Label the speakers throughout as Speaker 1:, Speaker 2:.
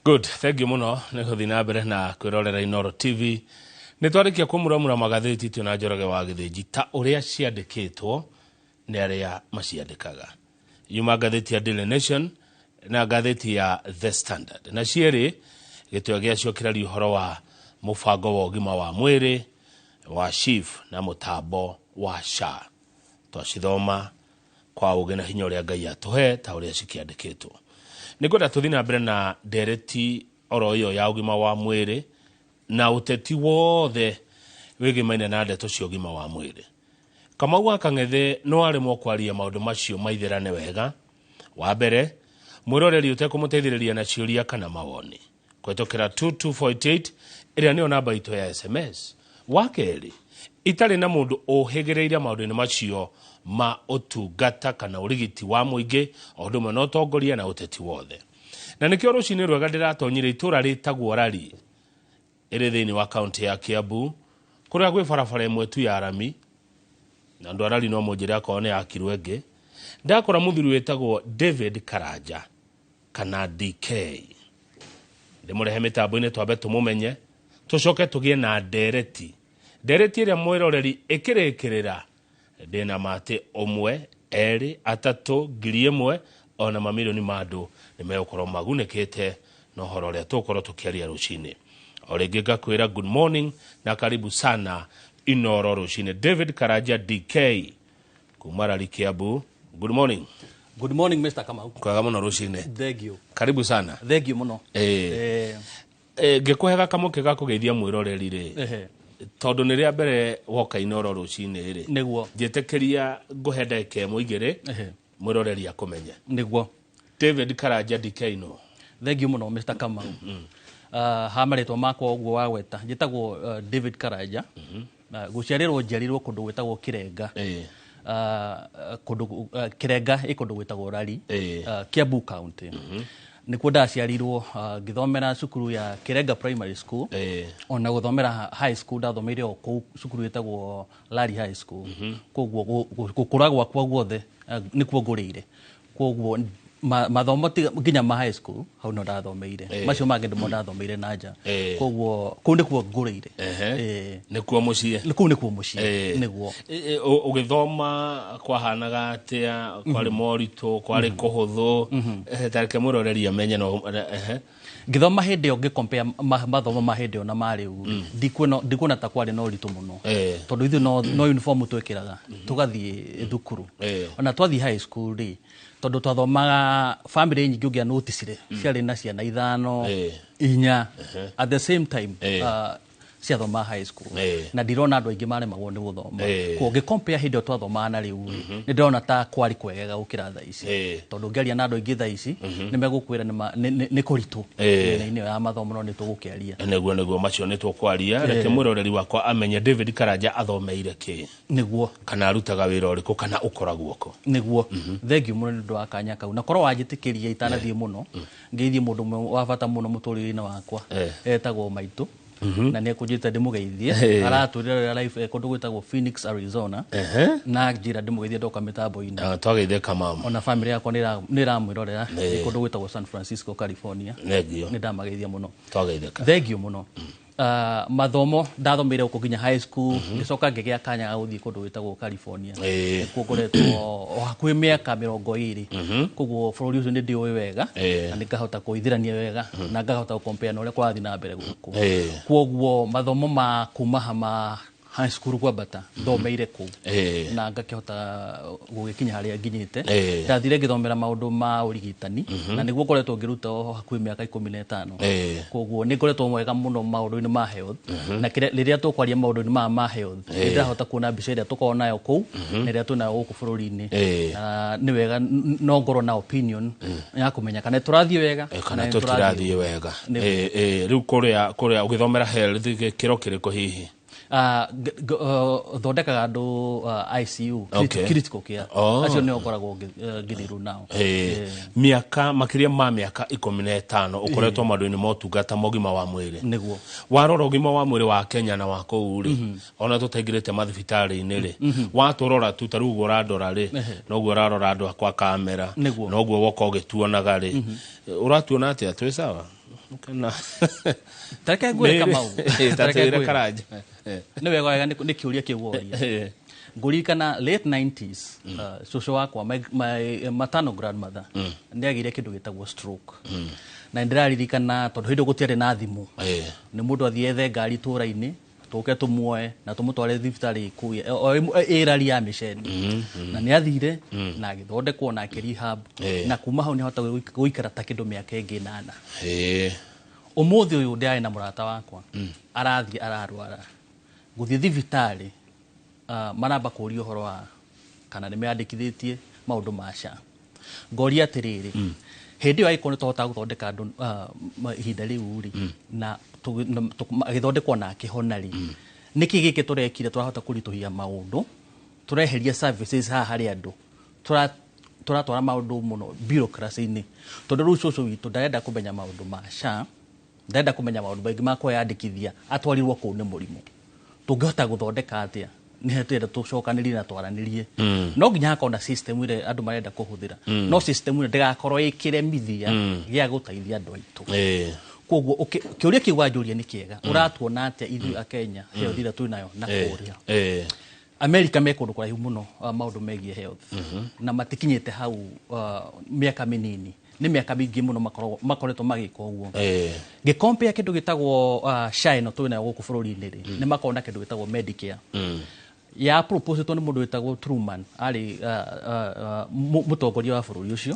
Speaker 1: Good, thank you mũno nĩ gũthiĩ na mbere na kwĩrorera Inooro TV. Nĩ twarĩkia kũmuramura magathĩti twĩ na Njoroge wa Gĩthĩnji ta ũrĩa ciandĩkĩtwo nĩ arĩa maciandĩkaga. Yuma ngathĩti ya Daily Nation na ngathĩti ya The Standard. Na cierĩ gĩtwe gĩacio kĩraria ũhoro wa mũbango wa ũgima wa mwĩrĩ wa SHIF na mũtambo wa SHA. Twacithoma kwa ũgĩ na hinya ũrĩa Ngai atũhe ta ũrĩa cikĩandĩkĩtwo. Nĩ ngwenda tũthiĩ na mbere na ndereti oro ĩyo ya ũgima wa mwĩrĩ na ũteti wothe wĩgĩmaine na ndeto cia ũgima wa mwĩrĩ. Kamau wa Kang'ethe no aremwo kwaria maũndũ macio maithĩrane wega. Wa mbere, mwĩroreri ũtekũmũteithĩrĩria na ciũria kana mawoni kũhetũkĩra 2248 ĩrĩa nĩyo namba itũ ya SMS. Wa kerĩ, itarĩ na mũndũ ũhĩgĩrĩire maũndũ-inĩ macio ma ũtungata kana ũrigiti wa mũingĩ o ũndũ ũmwe na ũtongoria na ũteti wothe. Na nĩkĩo rũcinĩ rwega ndĩratonyire itũra rĩtagwo Rari ĩrĩ thĩinĩ wa kaunti ya Kiambu kũrĩa gwĩ barabara ĩmwe tu ya rami na andũ a Rari no mũnjĩre akorwo nĩ yakirwo ĩngĩ. Ndakora mũthuri wĩtagwo David Karanja kana DK. Ndĩmũrehe mĩtambo-inĩ twambe tũmũmenye tũcoke tũgĩe na ndereti. Ndereti ĩrĩa mwĩroreri ĩkĩrĩkĩrĩra ndĩna ma atĩ ũmwe, erĩ, atatũ, 1,000 ona mamirioni ma andũ nĩ megũkorwo magunĩkĩte na ũhoro ũrĩa tũgũkorwo tũkĩaria rũcinĩ. O rĩngĩ ngakwĩra good morning na karibu sana Inooro rũcinĩ. David Karanja DK kuma Rari Kiambu. Good morning.
Speaker 2: Good morning, Mr. Kamau.
Speaker 1: Kwega mũno rũcinĩ.
Speaker 2: Thank you.
Speaker 1: Karibu sana.
Speaker 2: Thank you mũno.
Speaker 1: Ngĩkũhe gakamũkĩ ga kũgeithia mwĩroreri rĩ, tondũ nĩ rĩa mbere woka Inooro rũcinĩ rĩ, njĩtĩkĩria ngũhe ndagĩka ĩmwe igĩrĩ mwĩroreri akũmenye. David Karanja DK no.
Speaker 2: Thank you mũno, Mr. Kamau. Ha marĩtwa makwa ũguo wagweta, njĩtagwo David Karanja. Gũciarĩrwo njiarirwo kũndũ gwĩtagwo Kĩrenga. Kũndũ Kĩrenga ĩ kũndũ gwĩtagwo Rari, Kiambu County. Nĩkuo ndaciarirwo, ngĩthomera cukuru ya Kĩrenga Primary School. Ona gũthomera high school ndathomeire o kũu cukuru ĩtagwo Lari High School. Koguo gũkũra gwakwa guothe nĩkuo ngũrĩire. Koguo mathomo nginya ma high school hau no ndathomeire. Macio mangĩ ndimo ndathomeire na nja. Koguo kũu nĩkuo ngũrĩire.
Speaker 1: Nĩkuo mũciĩ.
Speaker 2: Kũu nĩkuo mũciĩ. Nĩguo.
Speaker 1: Ũgĩthoma kwahanaga atĩa? Kwarĩ moritũ, kwarĩ kũhũthũ? Ta reke mwĩroreri amenye no, ehe.
Speaker 2: Ngĩthoma hĩndĩ ĩyo, ngĩcompare mathomo ma hĩndĩ ĩyo na ma rĩu, ndikuona ta kwarĩ na ũritũ mũno. Tondũ ithuĩ no uniform twĩkĩraga, tũgathiĩ thukuru. Ona twathiĩ high school rĩ, tondũ twathomaga family nyingĩ ũngĩa noticire, ciarĩ na ciana 5, 4, at the same time, ciathomaga high school. Na ndirona andũ aingĩ maremagwo nĩ gũthoma. Koguo ngĩcompare hĩndĩ ĩyo twathomaga na rĩu rĩ, nĩ ndĩrona ta kwarĩ kwegega gũkĩra thaa ici. Tondũ ngĩaria na andũ aingĩ thaa ici, nĩ megũkwĩra nĩ kũritũ mĩena-inĩ ĩyo ya mathomo, no nĩ tũgũkĩaria.
Speaker 1: Nĩguo macio nĩ tũkwaria. Reke mwĩroreri wakwa amenye David Karanja athomeire kĩ? Kana arutaga wĩra ũrĩkũ kana ũkoragwo kũ?
Speaker 2: Nĩguo. Thank you mũno nĩ ũndũ wa kanya kau. Na korwo wanjĩtĩkĩria itanathiĩ mũno, ngeithie mũndũ ũmwe wa bata mũno mũtũrĩre-inĩ wakwa. Etagwo Maitũ. Na nĩ ekũnjĩta ndĩmũgeithie. Aratũrĩra live kũndũ gwĩtagwo Phoenix, Arizona. Na njĩra ndĩmũgeithie ndoka mĩtambo-inĩ.
Speaker 1: Twageithĩka mama.
Speaker 2: Ona family yakwa nĩ ĩramwĩrorera. Nĩ kũndũ gwĩtagwo San Francisco, California.
Speaker 1: Thank you.
Speaker 2: Nĩ ndamageithia mũno.
Speaker 1: Twageithĩka.
Speaker 2: Thank you mũno. Mathomo ndathomeire gũkũ nginya high school, ngĩcoka ngĩgĩa kanya ga gũthiĩ kũndũ gwĩtagwo California. Nĩkuo ngoretwo o hakuhĩ mĩaka 20. Koguo bũrũri ũcio nĩ ndĩũĩ wega, na nĩ ngahota kũithĩrania wega, na ngahota gũcompare na ũrĩa kũrathiĩ na mbere gũkũ. Koguo mathomo ma kuma ha ma high school kwambata thomeire kũu. Na ngakĩhota gũgĩkinya harĩa nginyĩte. Ndathire ngĩthomera maũndũ ma ũrigitani, na nĩguo ngoretwo ngĩruta o hakuhĩ mĩaka 15. Koguo nĩ ngoretwo mwega mũno maũndũ-inĩ ma health. Na rĩrĩa tũkwaria maũndũ-inĩ maya ma health, nĩ ndĩrahota kuona mbica ĩrĩa tũkoragwo nayo kũu, na ĩrĩa twĩnayo gũkũ bũrũri-inĩ. Na nĩ wega no ngorwo na opinion ya kũmenya kana tũrathiĩ wega,
Speaker 1: Kana
Speaker 2: kana
Speaker 1: tũtirathiĩ wega. Rĩu kũrĩa ũgĩthomera health gĩkĩro kĩrĩkũ hihi?
Speaker 2: Thondekaga andũ, ICU, critical care. Acio nĩo ngoragwo ngĩthirwo nao.
Speaker 1: Mĩaka makĩria ma mĩaka 15 ũkoretwo maũndũ-inĩ ma ũtungata ma ũgima wa mwĩrĩ.
Speaker 2: Nĩguo.
Speaker 1: Warora ũgima wa mwĩrĩ wa Kenya na wa kũu rĩ, ona tũtaingĩrĩte mathibitarĩ-inĩ rĩ, watũrora tu ta rĩu ũguo ũrandora rĩ, noguo ũrarora andũ akwa kamera, noguo woka ũgĩtuonaga rĩ, ũratuona atĩa twĩ sawa? Kana
Speaker 2: Tareke ngwĩre Kamau.
Speaker 1: Ta
Speaker 2: Tareke
Speaker 1: twĩre
Speaker 2: ngwĩre.
Speaker 1: Karanja.
Speaker 2: Nĩ wega wega nĩ kĩũria kĩu woria. Ngũririkana late 90s, cũcũ wakwa, my maternal grandmother, nĩ agĩire kĩndũ gĩtagwo stroke, na nĩ ndĩraririkana tondũ hĩndĩ ĩyo gũtiarĩ na thimũ, nĩ mũndũ athiĩ ethe ngari itũũra-inĩ tũke tũmuoe na tũmũtware thibitarĩ kũu ĩrari ya mĩceni, na nĩ athire na agĩthondekwo na akĩ rehab, na kuma hau nĩ ahota gũikara ta kĩndũ mĩaka ĩngĩ 8. Ũmũthĩ ũyũ ndĩrarĩ na mũrata wakwa arathiĩ ararwara gũthiĩ thibitarĩ, maramba kũria ũhoro wa kana nĩ meyandĩkithĩtie maũndũ ma SHA. Ngoria atĩrĩrĩ, hĩndĩ ĩyo angĩkorwo nĩ tũhotaga gũthondeka andũ ihinda rĩu rĩ, na agĩthondekwo na akĩhona rĩ, nĩkĩ gĩkĩ tũrekire tũrahota kũritũhia maũndũ, tũreheria services haha harĩ andũ, tũratwara maũndũ mũno bureaucracy-inĩ, tondũ rĩu cũcũ witũ ndarenda kũmenya maũndũ ma SHA, ndarenda kũmenya maũndũ maingĩ ma kwĩyandĩkithia, atwarirwo kũu nĩ mũrimũ. Tũngĩhota gũthondeka atĩa? Nĩ tũrenda tũcokanĩrie na twaranĩrie. No nginya hakorwo na system ĩrĩa andũ marenda kũhũthĩra, no system ĩyo ndĩgakorwo ĩkĩremithia gĩa gũteithia andũ aitũ. Koguo kĩũria kĩu wanjũria nĩ kĩega. Ũratuona atĩa ithuĩ Akenya health ĩrĩa twĩ nayo na kũrĩa America? Me kũndũ kũraihu mũno, maũndũ megiĩ health, na matikinyĩte hau mĩaka mĩnini, nĩ mĩaka mĩingĩ mũno makoretwo magĩka ũguo. Ngĩcompare kĩndũ gĩtagwo SHA ĩno twĩ nayo gũkũ bũrũri-inĩ rĩ, nĩ makoragwo na kĩndũ gĩtagwo Medicare, ya proposetwo nĩ mũndũ wĩtagwo Truman, arĩ mũtongoria wa bũrũri ũcio.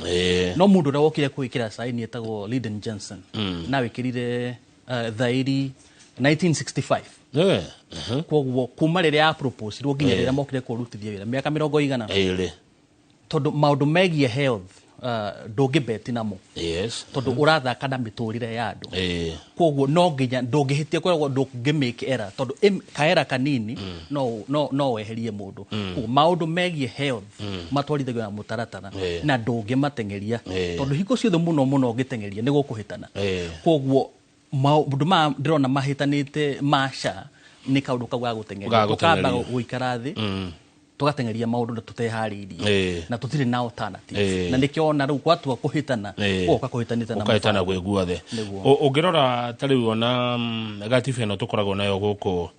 Speaker 2: No mũndũ ũrĩa wokire kwĩkĩra saini etagwo Lyndon Johnson, na wĩkĩrire thairi 1965. Koguo kuma rĩrĩa ya proposirwo nginya rĩrĩa mokire kũrutithia wĩra, mĩaka mĩrongo igana.
Speaker 1: 2.
Speaker 2: Tondũ maũndũ megiĩ health, ndũngĩbeti namo, tondũ ũrathaka na mĩtũrĩre ya andũ. Koguo no nginya ndũngĩhĩtia, koragwo ndũngĩ make error, tondũ kaera kanini no weherie mũndũ. Koguo maũndũ megiĩ health matwarithagio na mũtaratara, na ndũngĩmateng'eria, tondũ hingo ciothe mũno mũno ũngĩteng'eria nĩ gũkũhĩtana. Koguo maũndũ maya ndĩrona mahĩtanĩte ma SHA nĩ kaũndũ kau ga gũteng'eria.
Speaker 1: Ga
Speaker 2: tũkamba
Speaker 1: gũteng'eria.
Speaker 2: Gũikara thĩ tũgateng'eria maũndũ na tũteharĩirie, na tũtirĩ na alternative, na nĩkĩo ona rĩu gwatua kũhĩtana, gũgoka kũhĩtanĩte na
Speaker 1: ũkahĩtana
Speaker 2: mũbango.
Speaker 1: Gwĩ guothe.
Speaker 2: Nĩguo.
Speaker 1: Ũngĩrora ta rĩu ona gatiba ĩno tũkoragwo nayo gũkũ,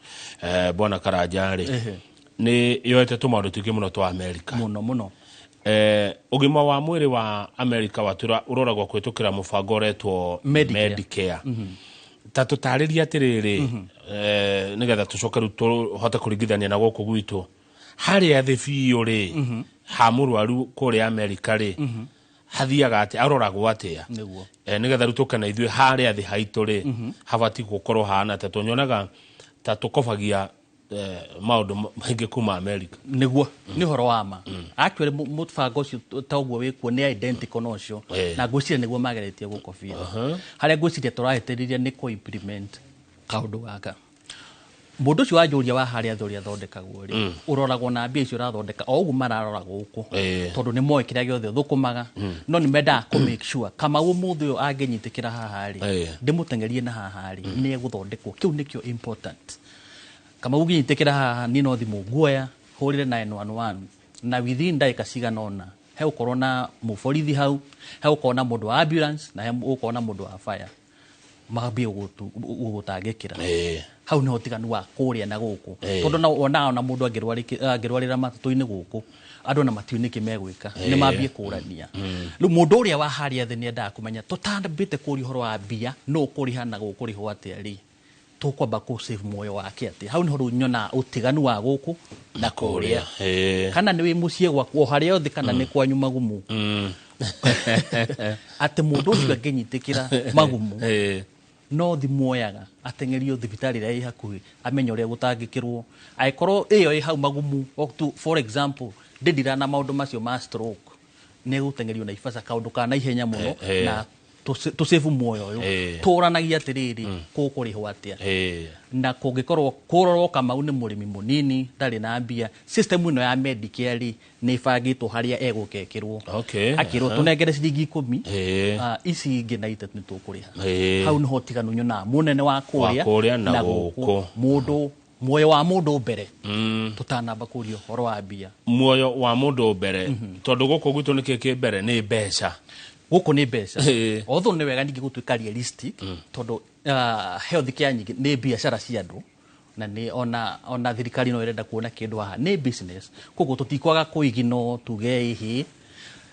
Speaker 1: bwana Karanja rĩ, nĩ yoete tũmaũndũ tũingĩ mũno twa Amerika.
Speaker 2: Mũno mũno.
Speaker 1: Ũgima wa mwĩrĩ wa Amerika watwĩra ũroragwo kũhĩtũkĩra mũbango ũretwo
Speaker 2: Medicare.
Speaker 1: Medicare. Ta tũtarĩrie atĩrĩrĩ, nĩgetha tũcoke rĩu tũhote kũringithania na gũkũ gwitũ, harĩa thĩ biũ rĩ, ha mũrwaru kũrĩa Amerika rĩ, hathiaga atĩa, aroragwo atĩa? Nĩgetha rĩu tũke na ithuĩ harĩa thĩ haitũ rĩ, habatiĩ gũkorwo hana atĩa? Tũnyonaga ta tũkobagia maũndũ maingĩ kuma Amerika.
Speaker 2: Nĩguo nĩ ũhoro wa ma. Actually mũbango ũcio ta ũguo wĩkuo nĩ identical na ũcio, na ngwĩciria nĩguo mageretie gũkobia. Harĩa ngwĩciria tũrahĩtĩrĩria nĩ kũ-implement kaũndũ gaka. Mũndũ ũcio wanjũria wa harĩa thĩ ũrĩa athondekagwo rĩ, ũroragwo na mbia icio ũrathondeka o ũguo mararora gũkũ, tondũ nĩ moĩ kĩrĩa gĩothe ũthũkũmaga, no nĩ mendaga kũ make sure Kamau ũmũthĩ ũyũ angĩnyitĩkĩra haha rĩ, ndĩmũteng'erie na haha rĩ, nĩ egũthondekwo. Kĩu nĩkĩo important. Kamau ũngĩnyitĩkĩra haha, niĩ no thimũ nguoya hũrĩre 911, na within ndagĩka cigana ũna hegũkorwo na mũborithi hau, hegũkorwo na mũndũ wa ambulance, na hegũkorwo na mũndũ wa fire mambie gũgũtangĩkĩra. Hau nĩho ũtiganu wa kũrĩa na gũkũ, tondũ na wonaga ona mũndũ angĩrwarĩra matatũ-inĩ gũkũ, andũ ona matiũĩ nĩkĩ megwĩka, nĩ mambie kũrania. Rĩu mũndũ ũrĩa wa harĩa thĩ nĩendaga kũmenya tũtambĩte kũria ũhoro wa mbia, nũ ũkũrĩha na gũkũrĩhwo atĩa rĩ, tũkwamba kũ save muoyo wake atĩa. Hau nĩho rĩu nyonaga ũtiganu wa gũkũ na kũrĩa. Kana nĩ wĩ mũciĩ gwaku o harĩa othe, kana nĩ kwanyu magumu, atĩ mũndũ ũcio angĩnyitĩkĩra magumu, no thimuoyaga ateng'erio thibitarĩ ĩrĩa ĩ hakuhĩ, amenye ũrĩa gũtangĩkĩrwo. Angĩkorwo ĩyo ĩ hau magumu for example ndĩndira na maũndũ macio ma stroke, nĩ egũteng'erio na ibaca kaũndũ ka naihenya mũno, na tũsave muoyo ũyũ. Tũranagia atĩrĩrĩ, kũkũrĩhwo atĩa, na kũngĩkorwo kũrorwo Kamau nĩ mũrĩmi mũnini ndarĩ na mbia, system ĩno ya Medicare rĩ, nĩ ĩbangĩtwo harĩa egũkekĩrwo, akĩrwo tũnengere ciringi 10, ici ingĩ na 3 nĩ tũkũrĩha. Hau nĩho ũtiganu nyonaga mũnene wa kũrĩa
Speaker 1: wa kũrĩa na gũkũ.
Speaker 2: Mũndũ muoyo wa mũndũ mbere, tũtanamba kũria ũhoro wa mbia.
Speaker 1: Muoyo wa mũndũ mbere, tondũ gũkũ gwitũ nĩkĩ kĩ mbere? Nĩ mbeca.
Speaker 2: Gũkũ nĩ mbeca.
Speaker 1: Ĩĩ.
Speaker 2: Although nĩ wega ningĩ gũtuĩka realistic, tondũ health care nyingĩ nĩ biacara cia andũ, na nĩ ona thirikari no ĩrenda kuona kĩndũ haha, nĩ business. Koguo tũtikwaga kũigino tuge ĩhĩ,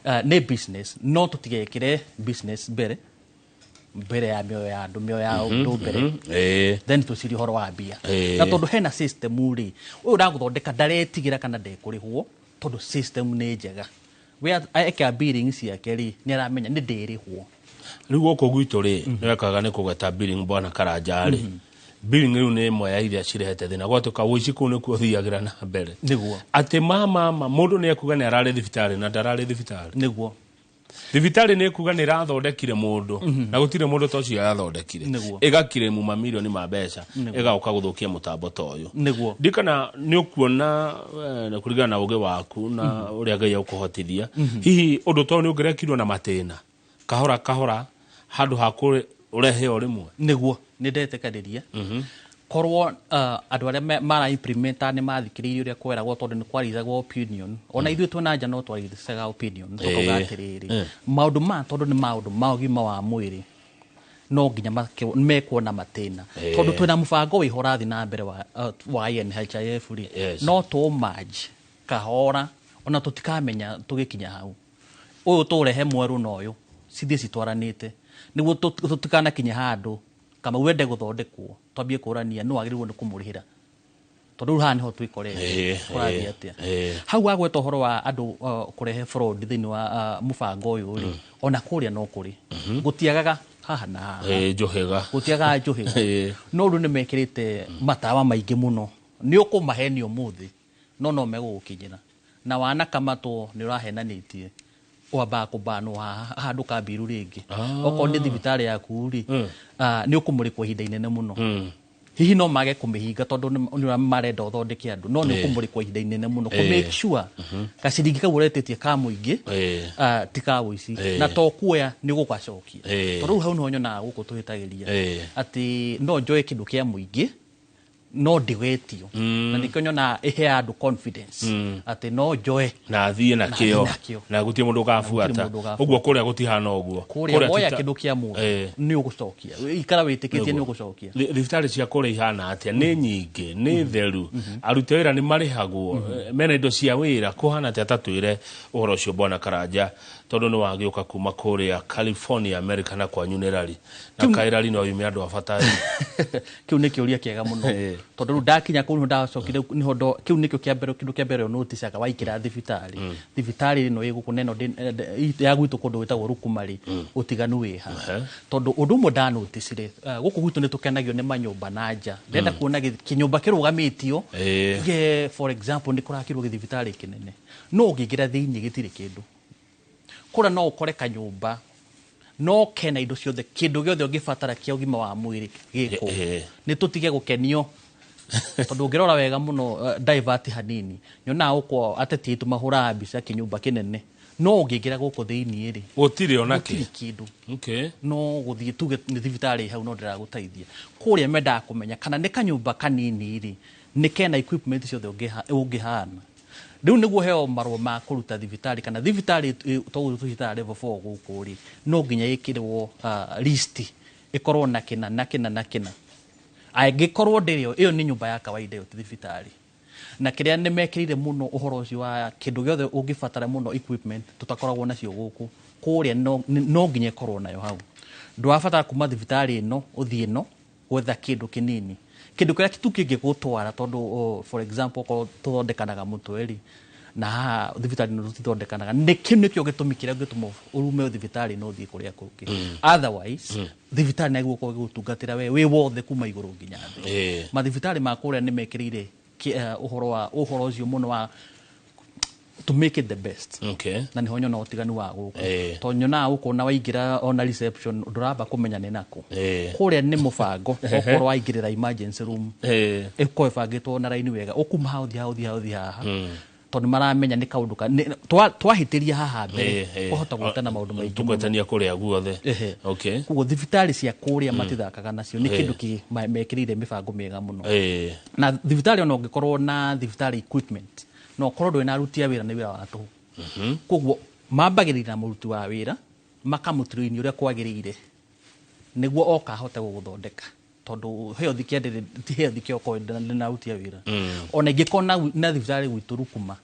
Speaker 2: nĩ business, no tũtigekĩre business mbere ya mĩoyo ya andũ, mĩoyo ya andũ mbere, then twĩcirie ũhoro wa mbia. Na tondũ hena system rĩ, ũyũ ũragũthondeka ndaretigĩra kana ndekũrĩhwo, tondũ system nĩ njega. We eka billing ciake rĩ, nĩ aramenya nĩ ndĩrĩhwo.
Speaker 1: Rĩu gũkũ gwitũ rĩ, nĩ wekaga nĩ kũgweta billing, bwana Karanja rĩ, billing rĩu nĩ ĩmwe ya iria cirehete thĩna, gwatuĩka ũici kũu nĩkuo ũthiagĩra na mbere. Atĩ mama mũndũ nĩ ekuga nĩ ararĩ thibitarĩ na ndararĩ thibitarĩ. Thibitarĩ nĩ ĩkuga nĩ ĩrathondekire mũndũ na gũtirĩ mũndũ ta ũcio yathondekire. Ĩgakirĩmu mamirioni ma mbeca, ĩgaũka gũthũkia mũtambo ta ũyũ. Ndikana nĩ ũkuona, kũringana na ũgĩ waku na ũrĩa Ngai agũkũhotithia, hihi ũndũ ta ũyũ nĩ ũngĩrekirwo na matĩna kahora kahora handũ ha kũrehe o rĩmwe?
Speaker 2: Nĩguo, nĩ ndetĩkanĩria. Korwo andũ arĩa mara implementa nĩ mathikĩrĩirie ũrĩa kweragwo, tondũ nĩ kwarithagwo opinion, ona ithuĩ twĩna nja no twarithaga opinion, tũkauga atĩrĩrĩ, maũndũ maya, tondũ nĩ maũndũ ma ũgima wa mwĩrĩ, no nginya mekwo na matĩna, tondũ twĩna mũbango wĩho ũrathiĩ na mbere wa NHIF rĩ, no tũmanji kahora, ona tũtikamenya tũgĩkinya hau. Ũyũ tũrehe mwerũ na ũyũ cithiĩ citwaranĩte, nĩguo tũtikanakinye handũ kama wende gũthondekwo twambie kũrania no wagĩrĩirwo nĩ kũmũrĩhĩra, tondũ rĩu haha nĩho twĩkorete. Kũrathiĩ atĩa? Hau wagweta ũhoro wa andũ kũrehe fraud thĩinĩ wa mũbango ũyũ rĩ, ona kũrĩa no kũrĩ, gũtiagaga haha na haha.
Speaker 1: Njũhĩga.
Speaker 2: Gũtiagaga njũhĩga. No rĩu nĩ mekĩrĩte matawa maingĩ mũno, nĩ ũkũmahenia ũmũthĩ, no megũgũkinyĩra na wanakamatwo nĩ ũrahenanĩtie, wambaga kũbanwo haha handũ kambiru rĩngĩ. Okorwo nĩ thibitarĩ yaku rĩ, nĩ ũkũmũrĩkwo ihinda inene mũno. Hihi no mage kũmĩhinga tondũ nĩ ũrĩa marenda ũthondeke andũ, no nĩ ũkũmũrĩkwo ihinda inene mũno kũ make sure gaciringi kau ũretĩtie ka mũingĩ ti ka ũici, na to kuoya nĩ ũgũgacokia. Tondũ rĩu hau nĩho nyonaga gũkũ tũhĩtagĩria, atĩ no njoe kĩndũ kĩa mũingĩ no ndĩgetio, na nĩkĩo nyonaga ĩheaga andũ confidence atĩ no njoe
Speaker 1: na thiĩ nakĩo.
Speaker 2: Thiĩ nakĩo.
Speaker 1: Na gũtirĩ mũndũ ũgabuata.
Speaker 2: Mũndũ ũgabuata.
Speaker 1: Ũguo kũrĩa gũtihana ũguo.
Speaker 2: Kũrĩa woya
Speaker 1: tita-
Speaker 2: kĩndũ kĩa mũndũ, nĩ ũgũcokia, ikara wĩtĩkĩtie nĩ ũgũcokia.
Speaker 1: Thibitarĩ cia kũrĩa ihana atĩa? Nĩ nyingĩ? Nĩ theru? Aruti a wĩra nĩ marĩhagwo? Mena indo cia wĩra? Kũhana atĩa? Ta twĩre ũhoro ũcio, bwana Karanja, tondũ nĩ wagĩũka kuma kũrĩa California, America, na kwanyu nĩ rari na kaĩrari no yume andũ a bata.
Speaker 2: Kĩu nĩ kĩũria kĩega mũno, tondũ rĩu ndakinya kũu nĩho ndacokire, nĩho kĩu nĩkĩo kĩa mbere, kĩndũ kĩa mbere ũnoticaga waingĩra thibitarĩ. Thibitarĩ ĩno ĩ gũkũ na ĩno ya gwitũ kũndũ gwĩtagwo Rukumarĩ, ũtiganu wĩ ha? Tondũ ũndũ ũmwe ndanoticire, gũkũ gwitũ nĩ tũkenagio nĩ manyũmba na nja, ndenda kuona kĩnyũmba kĩrũgamĩtio. Tuge, for example, nĩ kũrakirwo gĩthibitarĩ kĩnene, no ũngĩingĩra thĩinĩ gĩtirĩ kĩndũ. Kũrĩa no ũkore kanyũmba no kena indo ciothe, kĩndũ gĩothe ũngĩbatara kĩa ũgima wa mwĩrĩ gĩkũ. Nĩ tũtige gũkenio, tondũ ũngĩrora wega mũno, divert hanini, nyonaga gũkũ ateti aitũ mahũraga mbica kĩnyũmba kĩnene, no ũngĩingĩra gũkũ thĩinĩ rĩ,
Speaker 1: gũtirĩ ona
Speaker 2: gũtirĩ
Speaker 1: kĩ.
Speaker 2: Kĩndũ. No gũthiĩ tuge nĩ thibitarĩ hau, no ndĩragũteithia. Kũrĩa mendaga kũmenya kana nĩ kanyũmba kanini rĩ, nĩ kena equipment ciothe ũngĩhana. Rĩu nĩguo heo marũa ma kũruta thibitarĩ, kana thibitarĩ toguo tũciĩtaga level 4 gũkũ rĩ, no nginya ĩkĩrwo list, ĩkorwo na kĩna na kĩna na kĩna. Angĩkorwo ndĩrĩ ĩyo, nĩ nyũmba ya kawaida, ĩyo ti thibitarĩ. Na kĩrĩa nĩ mekĩrĩire mũno ũhoro ũcio wa kĩndũ gĩothe ũngĩbatara mũno, equipment tũtakoragwo nacio gũkũ, kũrĩa no nginya ĩkorwo nayo hau. Ndũrabatara kuma thibitarĩ ĩno ũthiĩ ĩno gwetha kĩndũ kĩnini, kĩndũ kĩrĩa tu kĩngĩgũtwara, tondũ for example, okorwo tũthondekanaga mũtwe rĩ, na haha thibitarĩ ĩno tũtithondekanaga, nĩ kĩu nĩkĩo gĩtũmi kĩrĩa gĩtũma urume thibitarĩ ĩno ũthiĩ kũrĩa kũngĩ. Otherwise thibitarĩ nĩ gũkorwo ĩgũtungatĩra we wĩ wothe kuma igũrũ nginya thĩ. Mathibitarĩ ma kũrĩa nĩ mekĩrĩire ũhoro wa ũhoro ũcio mũno wa to make it the best. Na nĩho nyona ũtiganu wa gũkũ, tondũ nyonaga gũkũ ona waingĩra ona reception ndũramba kũmenya nĩ nakũ. Kũrĩa nĩ mũbango, okorwo waingĩrĩra emergency room, ĩkorwo ĩbangĩtwo na raini wega, ũkuma haha ũthiĩ haha, ũthiĩ haha, ũthiĩ haha, tondũ maramenya nĩ kaũndũ ka twahĩtĩria haha mbere, kwahota gwĩtana maũndũ maingĩ mũno.
Speaker 1: Tũgwetania kũrĩa guothe.
Speaker 2: Koguo thibitarĩ cia kũrĩa matithakaga nacio, nĩ kĩndũ mekĩrĩire mĩbango mĩega mũno. Na thibitarĩ ona ũngĩkorwo na thibitarĩ equipment, no ũkorwo ndũrĩ na aruti a wĩra, nĩ wĩra wa tũhũ. Koguo mambagĩrĩria na mũruti wa wĩra. Makamũtrain ũrĩa kwagĩrĩire nĩguo oka ahote gũgũthondeka, tondũ health care ndĩrĩ, ti health care okorwo ndĩnarutia wĩra. Ona ingĩkorwo na thibitarĩ gwitũ Rukuma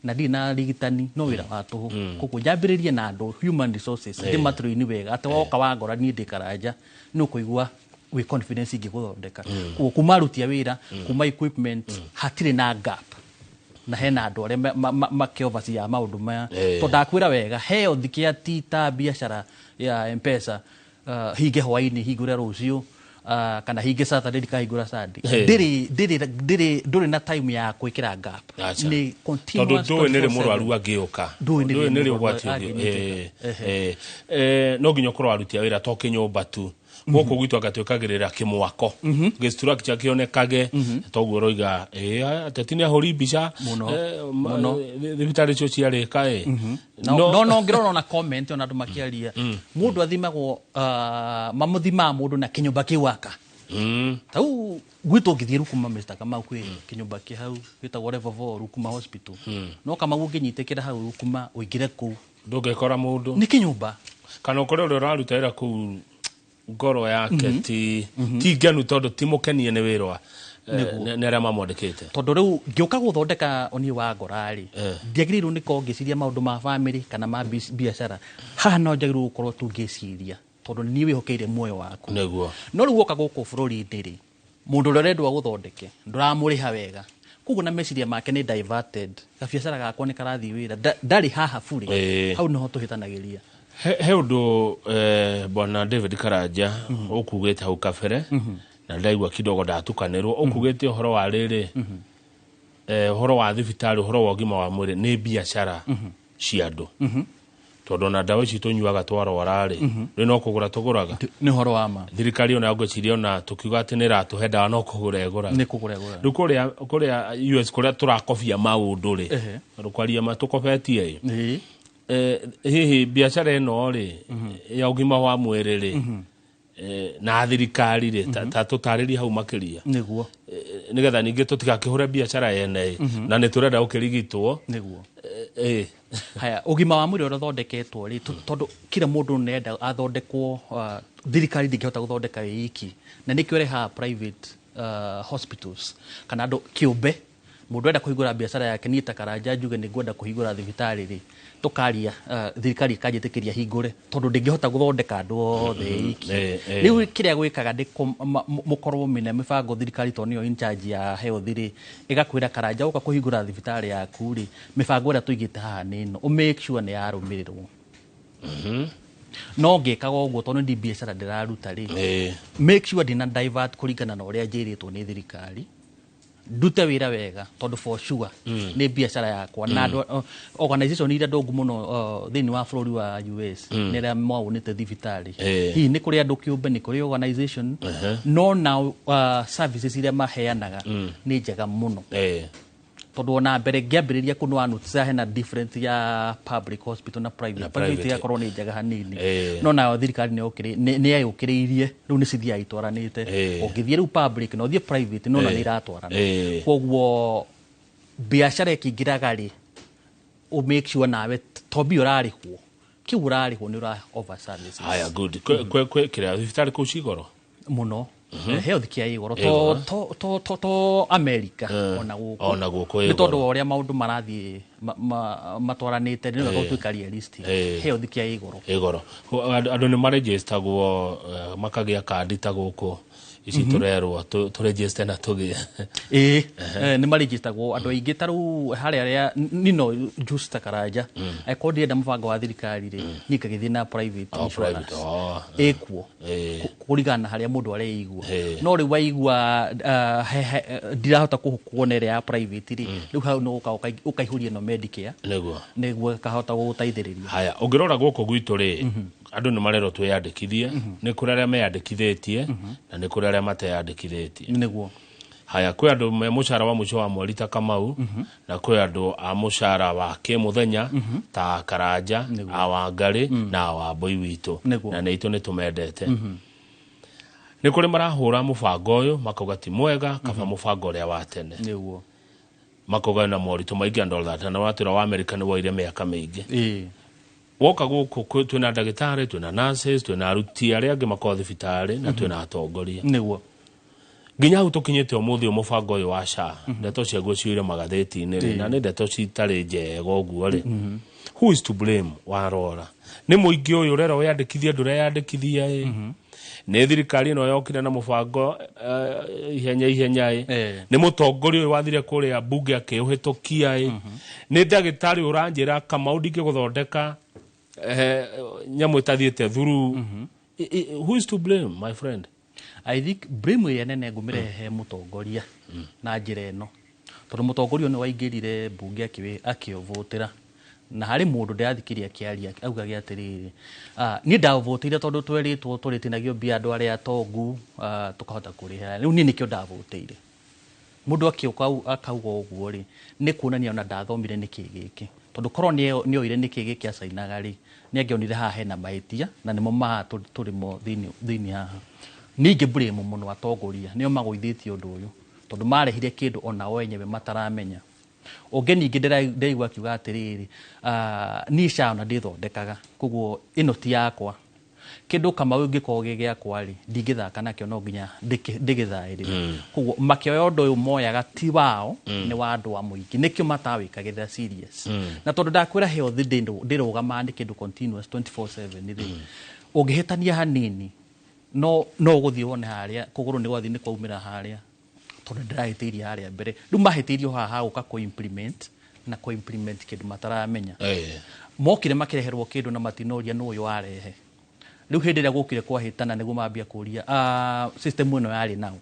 Speaker 2: na ndirĩ na arigitani, no wĩra wa tũhũ. Koguo njambĩrĩrie na andũ, human resources, ndĩmatrain wega atĩ woka wangora niĩ ndĩ Karanja, nĩ ũkũigua wĩ confidence ingĩgũthondeka. Koguo kuma aruti a wĩra, kuma equipment, hatirĩ na gap, na hena andũ arĩa makĩovacia maũndũ maya. Tondũ ndakwĩra wega, health care ti ta biacara ya Mpesa, hinge hwainĩ, hingũre rũciũ, kana hinge Saturday, ndikahingũra Sunday. Ndĩrĩ ndũrĩ na time ya gwĩkĩra gap.
Speaker 1: Aca.
Speaker 2: Nĩ
Speaker 1: tondũ
Speaker 2: continuous.
Speaker 1: Ndũĩ nĩ rĩ
Speaker 2: 24/7.
Speaker 1: Mũrwaru angĩũka.
Speaker 2: Ndũĩ nĩ rĩ
Speaker 1: Ndũĩ nĩ rĩ
Speaker 2: mũrwaru
Speaker 1: ũgwati ũngĩ.
Speaker 2: angĩnyitĩka.
Speaker 1: No nginya ũkorwo aruti a wĩra, to kĩnyũmba tu. Gũkũ gwitũ anga twĩkagĩrĩra kĩmwako, gĩ-structure kĩonekage, toguo ũroiga ateti nĩ ahũri mbica.
Speaker 2: Mũno.
Speaker 1: Mũno. Thibitarĩ icio ciarĩka ĩ.
Speaker 2: No ngĩrora ona comment, ona andũ makĩaria, mũndũ athimagwo, mamũthimaga mũndũ na kĩnyũmba kĩu aka. Tau gwitũ ũngĩthiĩ Rukuma, Mr. Kamau, kwĩ kĩnyũmba kĩ hau gĩtagwo Level 4 Rukuma Hospital. No Kamau, ũngĩnyitĩkĩra hau Rukuma ũingĩre kũu,
Speaker 1: ndũngĩkora mũndũ.
Speaker 2: Nĩ kĩnyũmba.
Speaker 1: Kana ũkore ũrĩa ũraruta wĩra kũu ngoro yake ti ngenu, tondũ ti mũkenie nĩ wĩra nĩ arĩa mamwandĩkĩte.
Speaker 2: Tondũ rĩu ngĩũka gũthondeka ũniĩ wa ngora rĩ, ndiagĩrĩirwo nĩ korwo ngĩciria maũndũ ma family kana ma biacara. Haha no njagĩrĩirwo gũkorwo tu ngĩciria, tondũ niĩ wĩhokeire muoyo waku. No rĩu woka gũkũ bũrũri-inĩ rĩ, mũndũ ũrĩa ũrendwo agũthondeke ndũramũrĩha wega, koguo na meciria make nĩ diverted, gabiacara gakwa nĩ karathiĩ wĩra. Ndarĩ haha burĩ. Hau nĩho tũhĩtanagĩria.
Speaker 1: He ũndũ, bwana David Karanja, ũkugĩte hau kabere na ndaigua kidogo ndatukanĩrwo. Ũkugĩte ũhoro wa rĩrĩ, ũhoro wa thibitarĩ, ũhoro wa ũgima wa mwĩrĩ nĩ biacara cia andũ, tondũ ona ndawa ici tũnyuaga twarwara rĩ, rĩ no kũgũra tũgũraga.
Speaker 2: Nĩ ũhoro wa ma.
Speaker 1: Thirikari ona ngwĩciria ona tũkiuga atĩ nĩ ĩratũhe ndawa, no kũgũra ĩgũraga.
Speaker 2: Nĩ kũgũra ĩgũraga.
Speaker 1: Rĩu kũrĩa US kũrĩa tũrakobia maũndũ rĩ, tondũ kwaria ma tũkobetie ĩ, hihi biacara ĩno rĩ ya ũgima wa mwĩrĩ rĩ, na thirikari rĩ, ta tũtarĩrie hau makĩria. Nĩgetha ningĩ tũtigakĩhũre biacara yene ĩ, na nĩ tũrenda gũkĩrigitwo.
Speaker 2: Haya, ũgima wa mwĩrĩ ũrĩa ũthondeketwo rĩ, tondũ kila mũndũ nĩenda athondekwo, thirikari ndĩngĩhota gũthondeka ĩ iki, na nĩkĩo ĩrehaga private hospitals kana andũ kĩũmbe. Mũndũ enda kũhingũra biacara yake, niĩ ta Karanja njuge nĩ ngwenda kũhingũra thibitarĩ rĩ, tũkaria, thirikari ĩkanjĩtĩkĩria hingũre, tondũ ndĩngĩhota gũthondeka andũ othe ĩ iki. Rĩu kĩrĩa gwĩkaga nĩ mũkorwo mĩna mĩbango, thirikari tondũ nĩyo in charge ya health rĩ, ĩgakwĩra, Karanja, ũka kũhingũra thibitarĩ yaku rĩ, mĩbango ĩrĩa tũigĩte haha nĩ ĩno, ũ make sure nĩ yarũmĩrĩrwo. No ngĩkaga ũguo, tondũ ndi biacara ndĩraruta rĩ, make sure ndina divert kũringana na ũrĩa njĩrĩtwo nĩ thirikari, ndute wĩra wega, tondũ for sure nĩ biacara yakwa. Na andũ, organization iria ndongu mũno thĩinĩ wa bũrũri wa US nĩ arĩa maũnĩte thibitarĩ. Hihi nĩ kũrĩ andũ kĩũmbe, nĩ kũrĩ organization, no nao services iria maheanaga nĩ njega mũno, tondũ ona mbere ngĩambĩrĩria kũ nĩ notice hena difference ya public hospital na private.
Speaker 1: Na
Speaker 2: private
Speaker 1: private.
Speaker 2: Ĩgakorwo nĩ njega hanini. No nayo thirikari nĩ yayũkĩrĩirie, rĩu nĩ cithiaga itwaranĩte. Ũngĩthiĩ rĩu public na ũthiĩ private, no na nĩ iratwarana. Koguo biacara ĩkĩingĩraga rĩ, ũ make sure nawe to mbia ũrarĩhwo, kĩu ũrarĩhwo nĩ ũra offer services.
Speaker 1: Haya, good. Kwe kĩrĩa thibitarĩ kũu cigoro?
Speaker 2: Mũno. Health care ĩ goro
Speaker 1: Ĩ goro.
Speaker 2: to America, ona gũkũ.
Speaker 1: Ona gũkũ ĩ
Speaker 2: nĩ tondũ
Speaker 1: goro.
Speaker 2: wa ũrĩa maũndũ marathiĩ matwaranĩte, nĩ wega gũtuĩka realistic. Health care ĩ goro.
Speaker 1: Ĩ goro. Andũ nĩ marejistagwo, makagĩa kandi ta gũkũ ici tũrerwo tũregister na tũgĩe.
Speaker 2: Ĩĩ, nĩ marejistagwo andũ aingĩ, ta rĩu harĩa arĩa nino just ta Karanja, angĩkorwo ndirenda mũbango wa thirikari rĩ, niĩ ngagĩthiĩ na private
Speaker 1: Oh,
Speaker 2: insurance.
Speaker 1: private, oh.
Speaker 2: Ĩkuo kũringana na harĩa mũndũ areigua. No rĩu waigua ndirahota kuona ĩrĩa ya private rĩ, rĩu hau no ũka ũkaihũria ĩno Medicare, nĩguo ĩkahota gũgũteithĩrĩria.
Speaker 1: Haya, ũngĩrora gũkũ gwitũ rĩ, andũ nĩ marerwo twĩyandĩkithie. Nĩ kũrĩ arĩa meyandĩkithĩtie na nĩ kũrĩ arĩa mateyandĩkithĩtie. Haya, kwĩ andũ me mũcara wa mũico wa mweri ta Kamau, na kwĩ andũ a mũcara wa kĩmũthenya ta Karanja, a Wangarĩ na a Wambũi witũ. Na nĩ itũ nĩ tũmendete. Nĩ kũrĩ marahũra mũbango ũyũ makauga ti mwega, kaba mũbango ũrĩa wa tene. Makauga na moritũ maingĩ and all that, na watwĩra wa America nĩ woire mĩaka mĩingĩ. Woka gũkũ twĩna ndagĩtarĩ, twĩna nurses, twĩna aruti arĩa angĩ makoragwo thibitarĩ, na twĩna atongoria.
Speaker 2: Nĩguo.
Speaker 1: Nginya hau tũkinyĩte ũmũthĩ mũbango ũyũ wa SHA, ndeto ciaguo ciũire magathĩti-inĩ rĩ, na nĩ ndeto citarĩ njega ũguo rĩ. Who is to blame? Warora nĩ mũingĩ ũyũ ũrera wĩyandĩkithie, ndũreyandĩkithia ĩ, nĩ thirikari ĩno yokire na mũbango ihenya ihenya ĩ, nĩ mũtongoria ũyũ wathire kũrĩa mbunge akĩũhĩtũkia ĩ, nĩ ndagĩtarĩ ũranjĩra Kamau ndingĩgũthondeka nyamũ ĩtathiĩte through. Who is to blame, my friend?
Speaker 2: I think blame ĩrĩa nene ngũmĩrehe mũtongoria na njĩra ĩno, tondũ mũtongoria ũyũ nĩ waingĩrire mbunge akĩũvũtĩra, na harĩ mũndũ ndĩrathikĩria akĩaria augage atĩrĩrĩ, niĩ ndavũtĩire tondũ twerĩtwo tũrĩtinagio mbia andũ arĩa atongu, tũkahota kũrĩha, rĩu niĩ nĩkĩo ndavũtĩire. Mũndũ akĩũka akauga ũguo rĩ, nĩ kuonania ona ndathomire nĩkĩ gĩkĩ, tondũ korwo nĩoire nĩkĩ gĩkĩ acainaga rĩ, nĩ angĩonire haha hena mahĩtia na nĩmo maha tũrĩmo thĩinĩ haha. Ningĩ blame mũno atongoria, nĩo magũithĩtie ũndũ ũyũ, tondũ marehire kĩndũ ona o enyewe mataramenya. Ũngĩ ningĩ ndĩraigua akiuga atĩrĩrĩ, niĩ SHA ona ndĩthondekaga, koguo ĩno ti yakwa. Kĩndũ Kamau ũngĩkorwo gĩ gĩakwa rĩ, ndingĩthaka nakĩo, no nginya ndĩgĩthaĩrĩre. Koguo makĩoya ũndũ ũyũ moyaga ti wao, nĩ wa andũ a mũingĩ, nĩkĩo matawĩkagĩrĩra serious. Na tondũ ndakwĩra health ndĩrũgamaga, nĩ kĩndũ continuous 24/7 rĩ, ũngĩhĩtania hanini no ũgũthiĩ wone harĩa kũgũrũ nĩ gwathiĩ nĩ kwaumĩra harĩa, tondũ ndĩrahĩtĩirie harĩa mbere. Rĩu mahĩtĩirio haha ha gũka kũ-implement na kũ-implement kĩndũ mataramenya. Mokire makĩreherwo kĩndũ na matinoria nũ ũyũ warehe. Rĩu hĩndĩ ĩrĩa gũkire kwahĩtana nĩguo mambia kũria system ĩno yarĩ nao.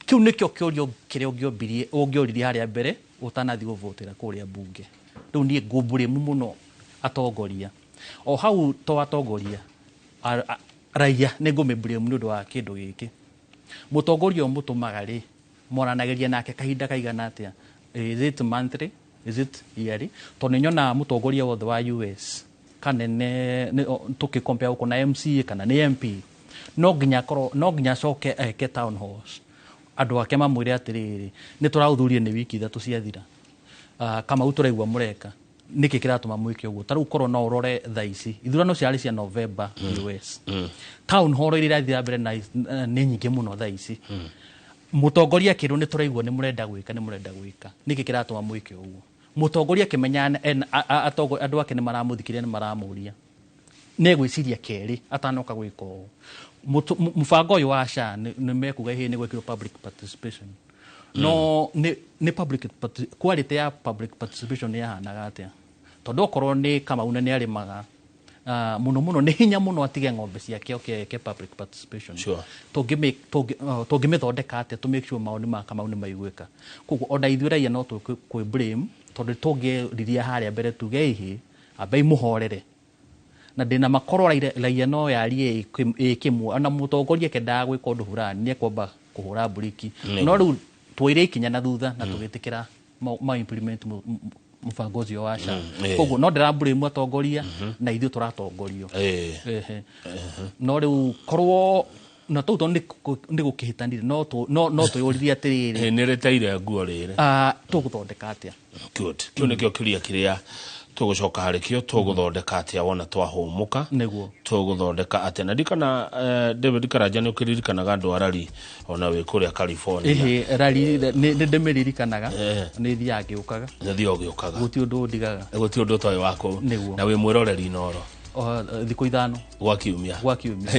Speaker 2: Kĩu nĩkĩo kĩũrio kĩrĩa ũngĩoririe harĩa mbere ũtanathiĩ gũvotera kũrĩa mbunge. Rĩu niĩ ngũmburĩmu mũno atongoria. O hau to atongoria, raia nĩ ngũmĩblame nĩ ũndũ wa kĩndũ gĩkĩ. Mũtongoria ũyũ mũtũmaga rĩ, mwaranagĩria nake kahinda kaigana atĩa? Is it monthly? Is it yearly? Tondũ nyonaga mũtongoria wothe wa US kanene tũkĩcompare gũkũ na MCA kana nĩ MP, no nginya acoke eke town halls, andũ ake mamwĩre atĩrĩrĩ, nĩ tũraũthurie nĩ wiki 3 ciathira, Kamau tũraigua mũreka, nĩkĩ kĩratũma mwĩke ũguo? Ta rĩu korwo no ũrore thaa ici ithurano ciarĩ cia November US, town hall iria irathiĩ na mbere nĩ nyingĩ mũno thaa ici. Mũtongoria akĩrwo nĩ tũraigua nĩ mũrenda gwĩka, nĩ mũrenda gwĩka, nĩkĩ kĩratũma mwĩke ũguo? Mũtongoria akĩmenya andũ ake nĩ maramũthikĩrĩria, nĩ maramũria, nĩ egwĩciria kerĩ atanoka gwĩka ũũ. Mũbango ũyũ wa SHA nĩ mekuga hihi nĩ gwĩkĩrwo public participation, no nĩ public quality ya public participation nĩ yahanaga atĩa? Tondũ okorwo nĩ Kamau na nĩ arĩmaga mũno mũno, nĩ hinya mũno atige ng'ombe ciake oke eke public participation. Tũngĩmĩthondeka atĩa to make sure maoni ma Kamau nĩ maiguĩka? Koguo ona ithuĩ raia no twĩ blame, tondũ tũngĩriria harĩa mbere tuge ihi ambai mũhorere, na ndĩna makorwo raia no yarie ĩ kĩmwe, ona mũtongoria akendaga gwĩka ũndũ fulani nĩ ekwamba kũhũra mburiki. No rĩu twoire ikinya na thutha na tũgĩtĩkĩra ma implement mũbango ũcio wa SHA. Koguo no ndĩrablame atongoria na ithuĩ tũratongorio. No rĩu korwo na tũu tondũ nĩ gũkĩhĩtanire, no twĩyũririe atĩrĩrĩ,
Speaker 1: nĩ rĩteire nguo rĩrĩ,
Speaker 2: tũgũthondeka atĩa?
Speaker 1: Good. Kĩu nĩkĩo kĩũria kĩrĩa tũgũcoka harĩ kĩo, tũgũthondeka atĩa wona twahũmũka?
Speaker 2: Nĩguo.
Speaker 1: Tũgũthondeka atĩa? Na ndikana David Karanja nĩ ũkĩririkanaga andũ a rari ona wĩ kũrĩa California.
Speaker 2: Ĩhĩ, rari nĩ ndĩmĩririkanaga, nĩ thiaga ngĩũkaga.
Speaker 1: Nĩ thiaga ũgĩũkaga.
Speaker 2: Gũtirĩ ũndũ ũndigaga.
Speaker 1: Gũtirĩ ũndũ ũtoĩ wa kũu.
Speaker 2: Nĩguo.
Speaker 1: Na wĩ mwĩroreri Inooro.
Speaker 2: Thikũ 5
Speaker 1: gwa kiumia.
Speaker 2: Gwa kiumia.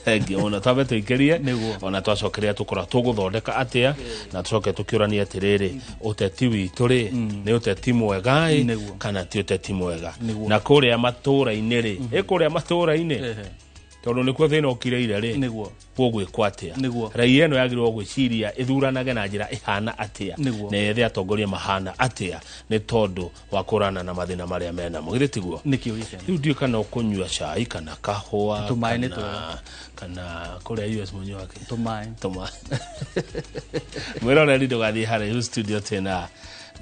Speaker 1: Thengiũ mũno. Twambe tũikĩrie, ona twacokeria tũkorwo tũgũthondeka atĩa, na tũcoke tũkĩũranie atĩrĩrĩ, ũteti witũ rĩ, nĩ ũteti mwega ĩ, kana ti ũteti mwega? Na kũrĩa matũũra-inĩ rĩ, ĩ kũrĩa matũũra-inĩ, tondũ nĩkuo thĩna ũkirĩire rĩ, gũgwĩkwo atĩa? Raia ĩno yagĩrĩirwo gwĩciria ĩthuranage na njĩra ĩhana atĩa, na yethe atongoria mahana atĩa, nĩ tondũ wa kũrana na mathĩna marĩa menamo. Githĩ tiguo? Rĩu ndiũĩ kana ũkũnyua cai kana kahũa, kana kũrĩa US mũnyuaga kĩ?
Speaker 2: Tũmaĩ.
Speaker 1: Tũmaĩ. Mwĩroreri ndũgathiĩ haraihu, studio tena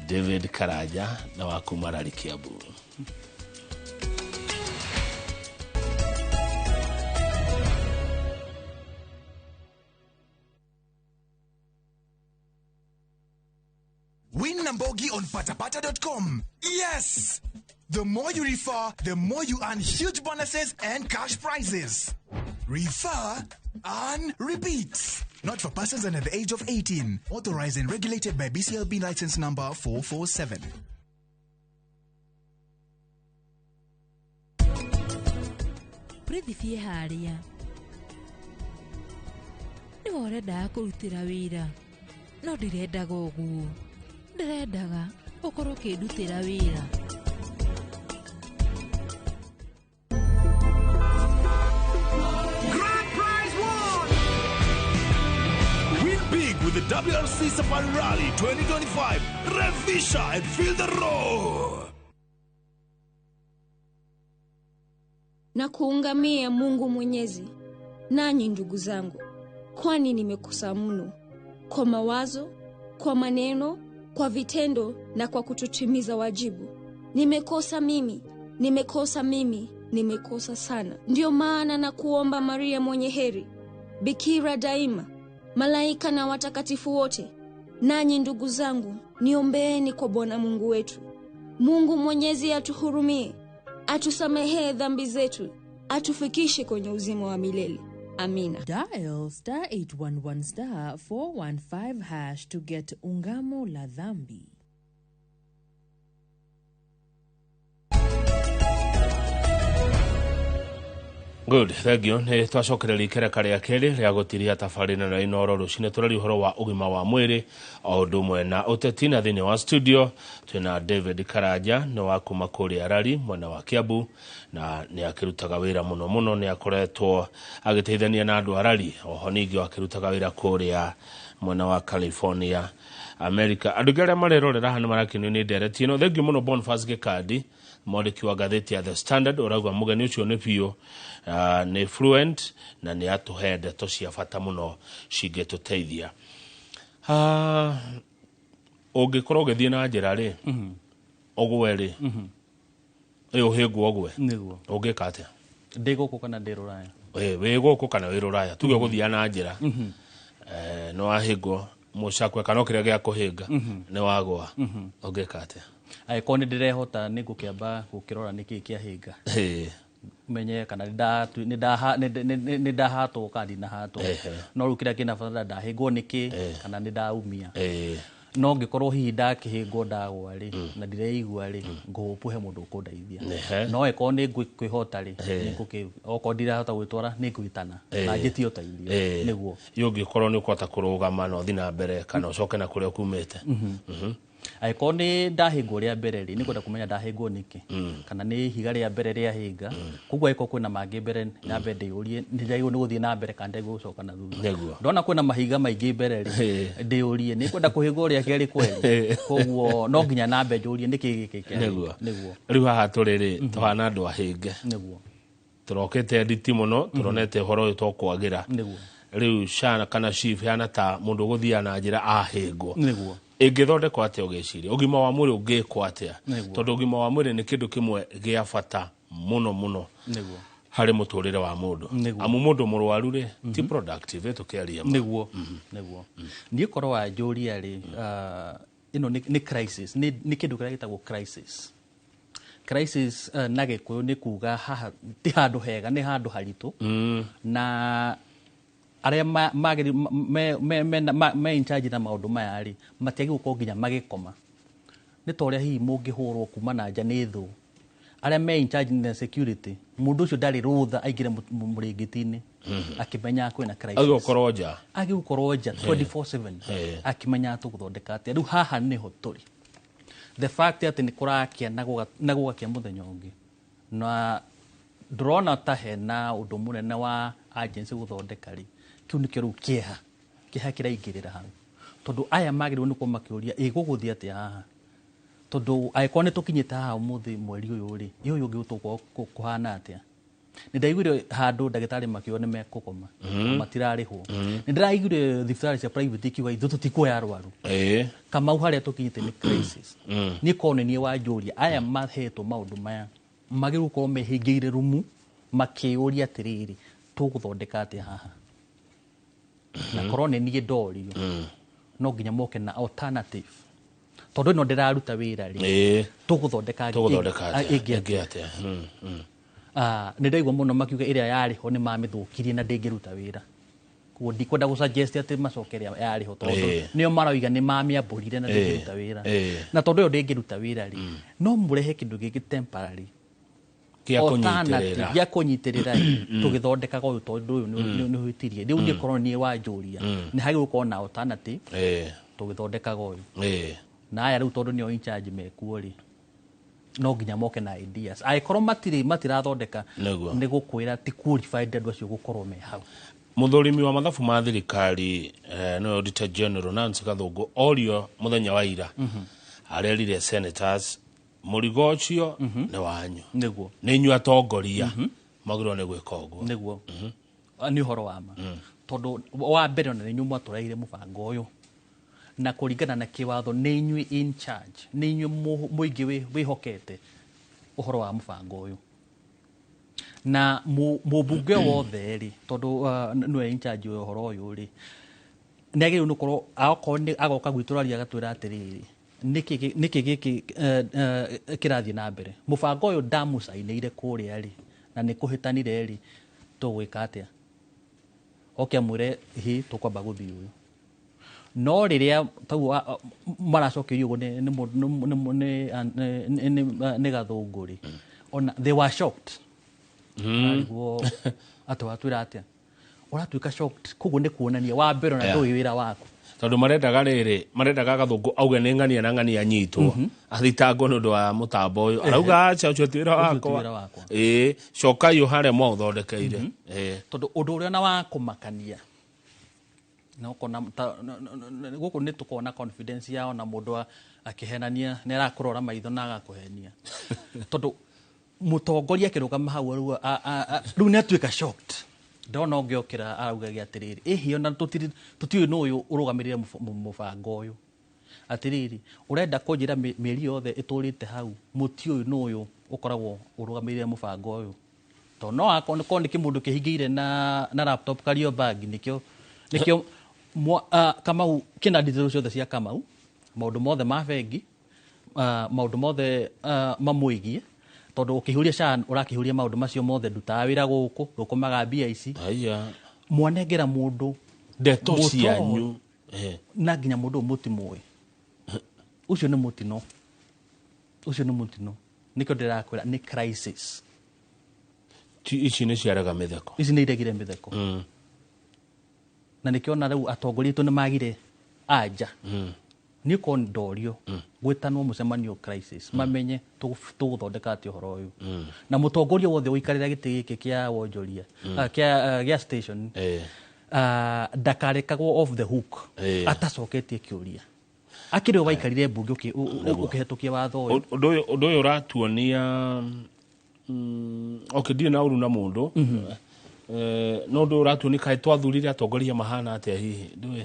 Speaker 1: David Karanja na wa kuma Rari Kiambu.
Speaker 3: Win Nambogi on patapata.com. Yes! The more you refer, the more you earn huge bonuses and cash prizes. Refer, earn, repeat. Not for persons under the age of 18. Authorized and regulated by BCLB license number 447.
Speaker 4: Prithvi harĩa nĩwe ũrendaga kũrutĩra wĩra no ndirendaga ũguo ndĩrendaga ũkorwo ũkĩndutĩra wĩra.
Speaker 5: Grand Prize 1! Win big with the WRC Safari Rally 2025. Revisha and feel the roar.
Speaker 6: Na kuungamia Mungu Mwenyezi, nanyi ndugu zangu, kwani nimekosa mno kwa mawazo, kwa maneno, kwa vitendo na kwa kutotimiza wajibu. Nimekosa mimi, nimekosa mimi, nimekosa sana. Ndiyo maana na kuomba Maria mwenye heri, Bikira daima, malaika na watakatifu wote, nanyi ndugu zangu, niombeeni kwa Bwana Mungu wetu. Mungu Mwenyezi atuhurumie, atusamehee dhambi zetu, atufikishe kwenye uzima wa milele. Amina.
Speaker 7: Dial star 811 star 415 hash to get Ungamo la Dhambi.
Speaker 1: Good, thank you. Nĩ twacokereria ikereka rĩa kerĩ rĩa gũtiria tabarĩra na Inooro rũcinĩ tũraria ũhoro wa ũgima wa mwĩrĩ o ũndũ ũmwe na ũteti, na thĩinĩ wa studio twĩna David Karanja nĩ wa kuma kũrĩa Rari mwena wa Kiambu, na nĩ akĩrutaga wĩra mũno mũno, nĩ akoretwo agĩteithania na andũ a Rari, oho ningĩ akĩrutaga wĩra kũrĩa mwena wa California America. Andũ aingĩ arĩa marerorera haha nĩ marakenio nĩ ndereti ĩno. Thengiũ mũno Boniface Gĩkandi, mwandĩki wa ngathĩti ya The Standard, ũrauga mũgeni ũcio nĩ biũ, nĩ fluent na nĩ atũhe ndeto cia bata mũno cingĩtũteithia. Ũngĩkorwo ũgĩthiĩ na njĩra rĩ, ũgwe rĩ, ũhĩngwo ũgwe,
Speaker 2: nĩguo
Speaker 1: ũngĩka atĩa?
Speaker 2: Ndĩ gũkũ kana ndĩ rũraya?
Speaker 1: Wĩ gũkũ kana wĩ rũraya, tuge ũgũthiaga na njĩra, nĩ wahĩngwo mũcakwe kana o kĩrĩa gĩa kũhĩnga nĩ wagwa, ũngĩka atĩa?
Speaker 2: Angĩkorwo nĩ ndĩrehota nĩ ngũkĩamba gũkĩrora nĩkĩĩ kĩahĩnga, menye kana nĩ ndahatwo kana ndinahatwo, no rĩu kĩrĩa kĩna bata ndahĩngwo nĩkĩ kana nĩ ndaumia. No ngĩkorwo hihi ndakĩhĩngwo ndagwa rĩ na ndireigua rĩ, ngũhũpu he mũndũ ũkũndeithia. No ĩkorwo nĩ ngwĩhota rĩ, okorwo ndirahota gwĩtwara nĩ ngwĩtana na njĩtie ũteithio. Nĩguo
Speaker 1: ũngĩkorwo nĩ ũkũhota kũrũgama na ũthiĩ na mbere kana ũcoke na kũrĩa ũkumĩte.
Speaker 2: Angĩkorwo nĩ ndahĩngwo rĩa mbere rĩ, nĩ ngwenda kũmenya ndahĩngwo nĩkĩ, kana nĩ ihiga rĩa mbere rĩahĩnga. Koguo angĩkorwo kwĩna mangĩ mbere, nyambe ndĩyũrie nĩ njagĩrĩirwo nĩ gũthiĩ na mbere kana njagĩrĩirwo gũcoka na thutha. Ndona kwĩna mahiga maingĩ mbere rĩ, ndĩyũrie nĩ ngwenda kũhĩngwo rĩa kerĩ kweli. Koguo no nginya nambe njũrie nĩkĩ gĩkĩ kĩahĩnga. Nĩguo
Speaker 1: rĩu haha tũrĩ rĩ, tũhana andũ ahĩnge.
Speaker 2: Nĩguo
Speaker 1: tũrokĩte nditi mũno, tũronete ũhoro ũyũ tũkwagĩra.
Speaker 2: Nĩguo
Speaker 1: rĩu shana kana chief hana ta mũndũ ũgũthiaga na njĩra ahĩngwo.
Speaker 2: Nĩguo
Speaker 1: ĩngĩthondekwo atĩa ũgĩciria ũgima wa mwĩrĩ ũngĩkwo atĩa? Tondũ ũgima wa mwĩrĩ nĩ kĩndũ kĩmwe gĩa bata mũno mũno
Speaker 2: nĩguo
Speaker 1: harĩ mũtũrĩre wa mũndũ. Amu mũndũ mũrwaru rĩ ti productive tũkĩaria.
Speaker 2: Nĩguo nĩguo niĩ korwo wanjũria rĩ, ĩno nĩ crisis, nĩ kĩndũ kĩrĩa gĩtagwo crisis. Crisis na Gĩkũyũ nĩ kuga haha ti handũ hega, nĩ handũ haritũ, na arĩa me in charge na maũndũ maya rĩ, matiagĩrĩirwo gũkorwo nginya magĩkoma. Nĩ ta ũrĩa hihi mũngĩhũrwo kuma na nja nĩ thũ. Arĩa me in charge na security, mũndũ ũcio ndarĩ rũtha aingĩre mũrĩngĩti-inĩ akĩmenya kwĩna crisis.
Speaker 1: Agĩgũkorwo nja.
Speaker 2: Agĩgũkorwo nja 24/7 akĩmenya tũgũthondeka atĩa. Rĩu haha nĩho tũrĩ. The fact atĩ nĩ kũrakĩa na gũgakĩa mũthenya ũngĩ, na ndũrona ta hena ũndũ mũnene wa agency gũthondeka rĩ, kĩu nĩkĩo rĩu kĩeha kĩeha kĩraingĩrĩra hau, tondũ aya magĩrĩirwo nĩ gũkorwo makĩũria ĩ gũgũthiĩ atĩa haha, tondũ angĩkorwo nĩ tũkinyĩte haha ũmũthĩ mweri ũyũ rĩ, ĩ ũyũ ũngĩ tũgũkorwo kũhana atĩa? Nĩ ndaiguire handũ ndagĩtarĩ makiuga nĩ mekũgoma, matirarĩhwo. Nĩ ndĩraiguire thibitarĩ cia private ikiuga ithuĩ tũtikuoya arwaru. Kamau harĩa tũkinyĩte nĩ crisis. Niĩ korwo nĩ niĩ wanjũria, aya mahetwo maũndũ maya magĩrĩirwo gũkorwo mehingĩire rumu makĩũria atĩrĩrĩ, tũgũthondeka atĩa haha? Na korwo nĩ niĩ ndorio, no nginya moke na alternative, Tondũ ĩno ndĩraruta wĩra rĩ, tũgũthondeka ĩngĩ
Speaker 1: atĩa?
Speaker 2: Nĩ ndaigua mũno makiuga ĩrĩa yarĩ ho nĩ mamĩthũkirie na ndĩngĩruta wĩra. Koguo ndikwenda gũ suggest atĩ macoke ĩrĩa yarĩ ho tondũ nĩo maroiga nĩ mamĩambũrire na ndĩngĩruta wĩra. Na tondũ ĩyo ndĩngĩruta wĩra rĩ, no mũrehe kĩndũ gĩkĩ temporary gĩa kũnyitĩrĩra tũgĩthondekaga ũyũ tondũ ũyũ nĩ ũhĩtirie. Rĩu niĩ korwo niĩ wanjũria nĩ hagĩrĩirwo gũkorwo na alternative tũgĩthondekaga ũyũ. Na aya rĩu tondũ nĩo in charge mekuo rĩ, no nginya moke na ideas. Angĩkorwo matirathondeka nĩ gũkwĩra ti qualified andũ acio gũkorwo me hau.
Speaker 1: Mũthũrimi wa mathabu ma thirikari nĩwe Auditor General Nancy Gathũngũ orio mũthenya wa ira arerire senators mũrigo ũcio nĩ wanyu,
Speaker 2: nĩguo
Speaker 1: nĩ inyuĩ atongoria mwagĩrĩirwo nĩ gwĩka ũguo.
Speaker 2: Nĩguo nĩ ũhoro wa ma, tondũ wa mbere ona nĩ inyuĩ mwatũreheire mũbango ũyũ na kũringana na kĩwatho nĩ inyuĩ in charge, nĩ inyuĩ mũingĩ wĩhokete ũhoro wa mũbango ũyũ. Na mũmbunge wothe rĩ, tondũ nĩwe in charge wa ũhoro ũyũ rĩ, nĩ agĩrĩirwo nĩ gũkorwo akorwo nĩ agoka gwitũ raria agatwĩra atĩrĩrĩ, nĩkĩ gĩkĩ kĩrathiĩ na mbere, mũbango ũyũ ndamũcainĩire kũrĩa rĩ na nĩ kũhĩtanire rĩ, tũgwĩka atĩa? Oke amwĩre hĩ tũkwamba gũthiĩ ũyũ. No rĩrĩa tau maracokerio ũguo nĩ Gathũngũ rĩ, ona they were shocked. Marigwo atĩ watwĩra atĩa? Ũratuĩka shocked, koguo nĩ kuonania wa mbere ona ndũĩ wĩra waku.
Speaker 1: Tondũ marendaga rĩrĩ, marendaga Gathũngũ auge nĩ ng'ania na ng'ania nyitwo athitangwo nĩ ũndũ wa mũtambo ũyũ, arauga aca ũcio ti wĩra wakwa, ĩĩ cokai harĩa mwaũthondekeire.
Speaker 2: Tondũ ũndũ ũrĩa na wa kũmakania na ũkona gũkũ nĩ tũkona confidence yao na mũndũ akĩhenania nĩ arakũrora maitho na agakũhenia. Tondũ mũtongoria akĩrũgama hau rĩu nĩ atuĩka shocked. Ndona ũngĩokĩra araugaga atĩrĩrĩ, ĩhĩ ona tũtiũĩ nũ ũyũ ũrũgamĩrĩire mũbango ũyũ. Atĩrĩrĩ, ũrenda kũnjĩra mĩeri yothe ĩtũrĩte hau mũtiũĩ nũ ũyũ ũkoragwo ũrũgamĩrĩire mũbango ũyũ. Tondũ no akorwo nĩ kĩmũndũ kĩhingĩire na laptop Kariobangi, nĩkĩo Kamau kĩna details ciothe cia Kamau, maũndũ mothe ma bengi, maũndũ mothe mamwĩgiĩ. Tondũ ũkĩihũria SHA ũrakĩihũria maũndũ macio mothe, ndutaga wĩra gũkũ, ndũkũmaga mbia ici. Mwanengera mũndũ
Speaker 1: ndeto cianyu
Speaker 2: na nginya mũndũ ũyũ mũtimũĩ. Ũcio nĩ mũtino, ũcio nĩ mũtino. Nĩkĩo ndĩrakwĩra nĩ crisis.
Speaker 1: Ici nĩ ciarega mĩtheko,
Speaker 2: ici nĩ iregire mĩtheko. Na nĩkĩo ona rĩu atongoria aitũ nĩ magire anja. Niĩ korwo ndorio gwĩtanwo mũcemanio crisis, mamenye tũgũthondeka atĩa ũhoro ũyũ. Na mũtongoria wothe ũikarĩra gĩtĩ gĩkĩ kĩa wonjoria gĩa station ndakarekagwo off the hook atacoketie kĩũria. Akĩrĩ o waikarire mbunge ũkĩhetũkia watho ũyũ.
Speaker 1: Ũndũ ũyũ ũratuonia okay, ndirĩ na ũru na mũndũ, no ũndũ ũyũ ũratuonia kaĩ twathurire atongoria mahana atĩa hihi, ndũĩ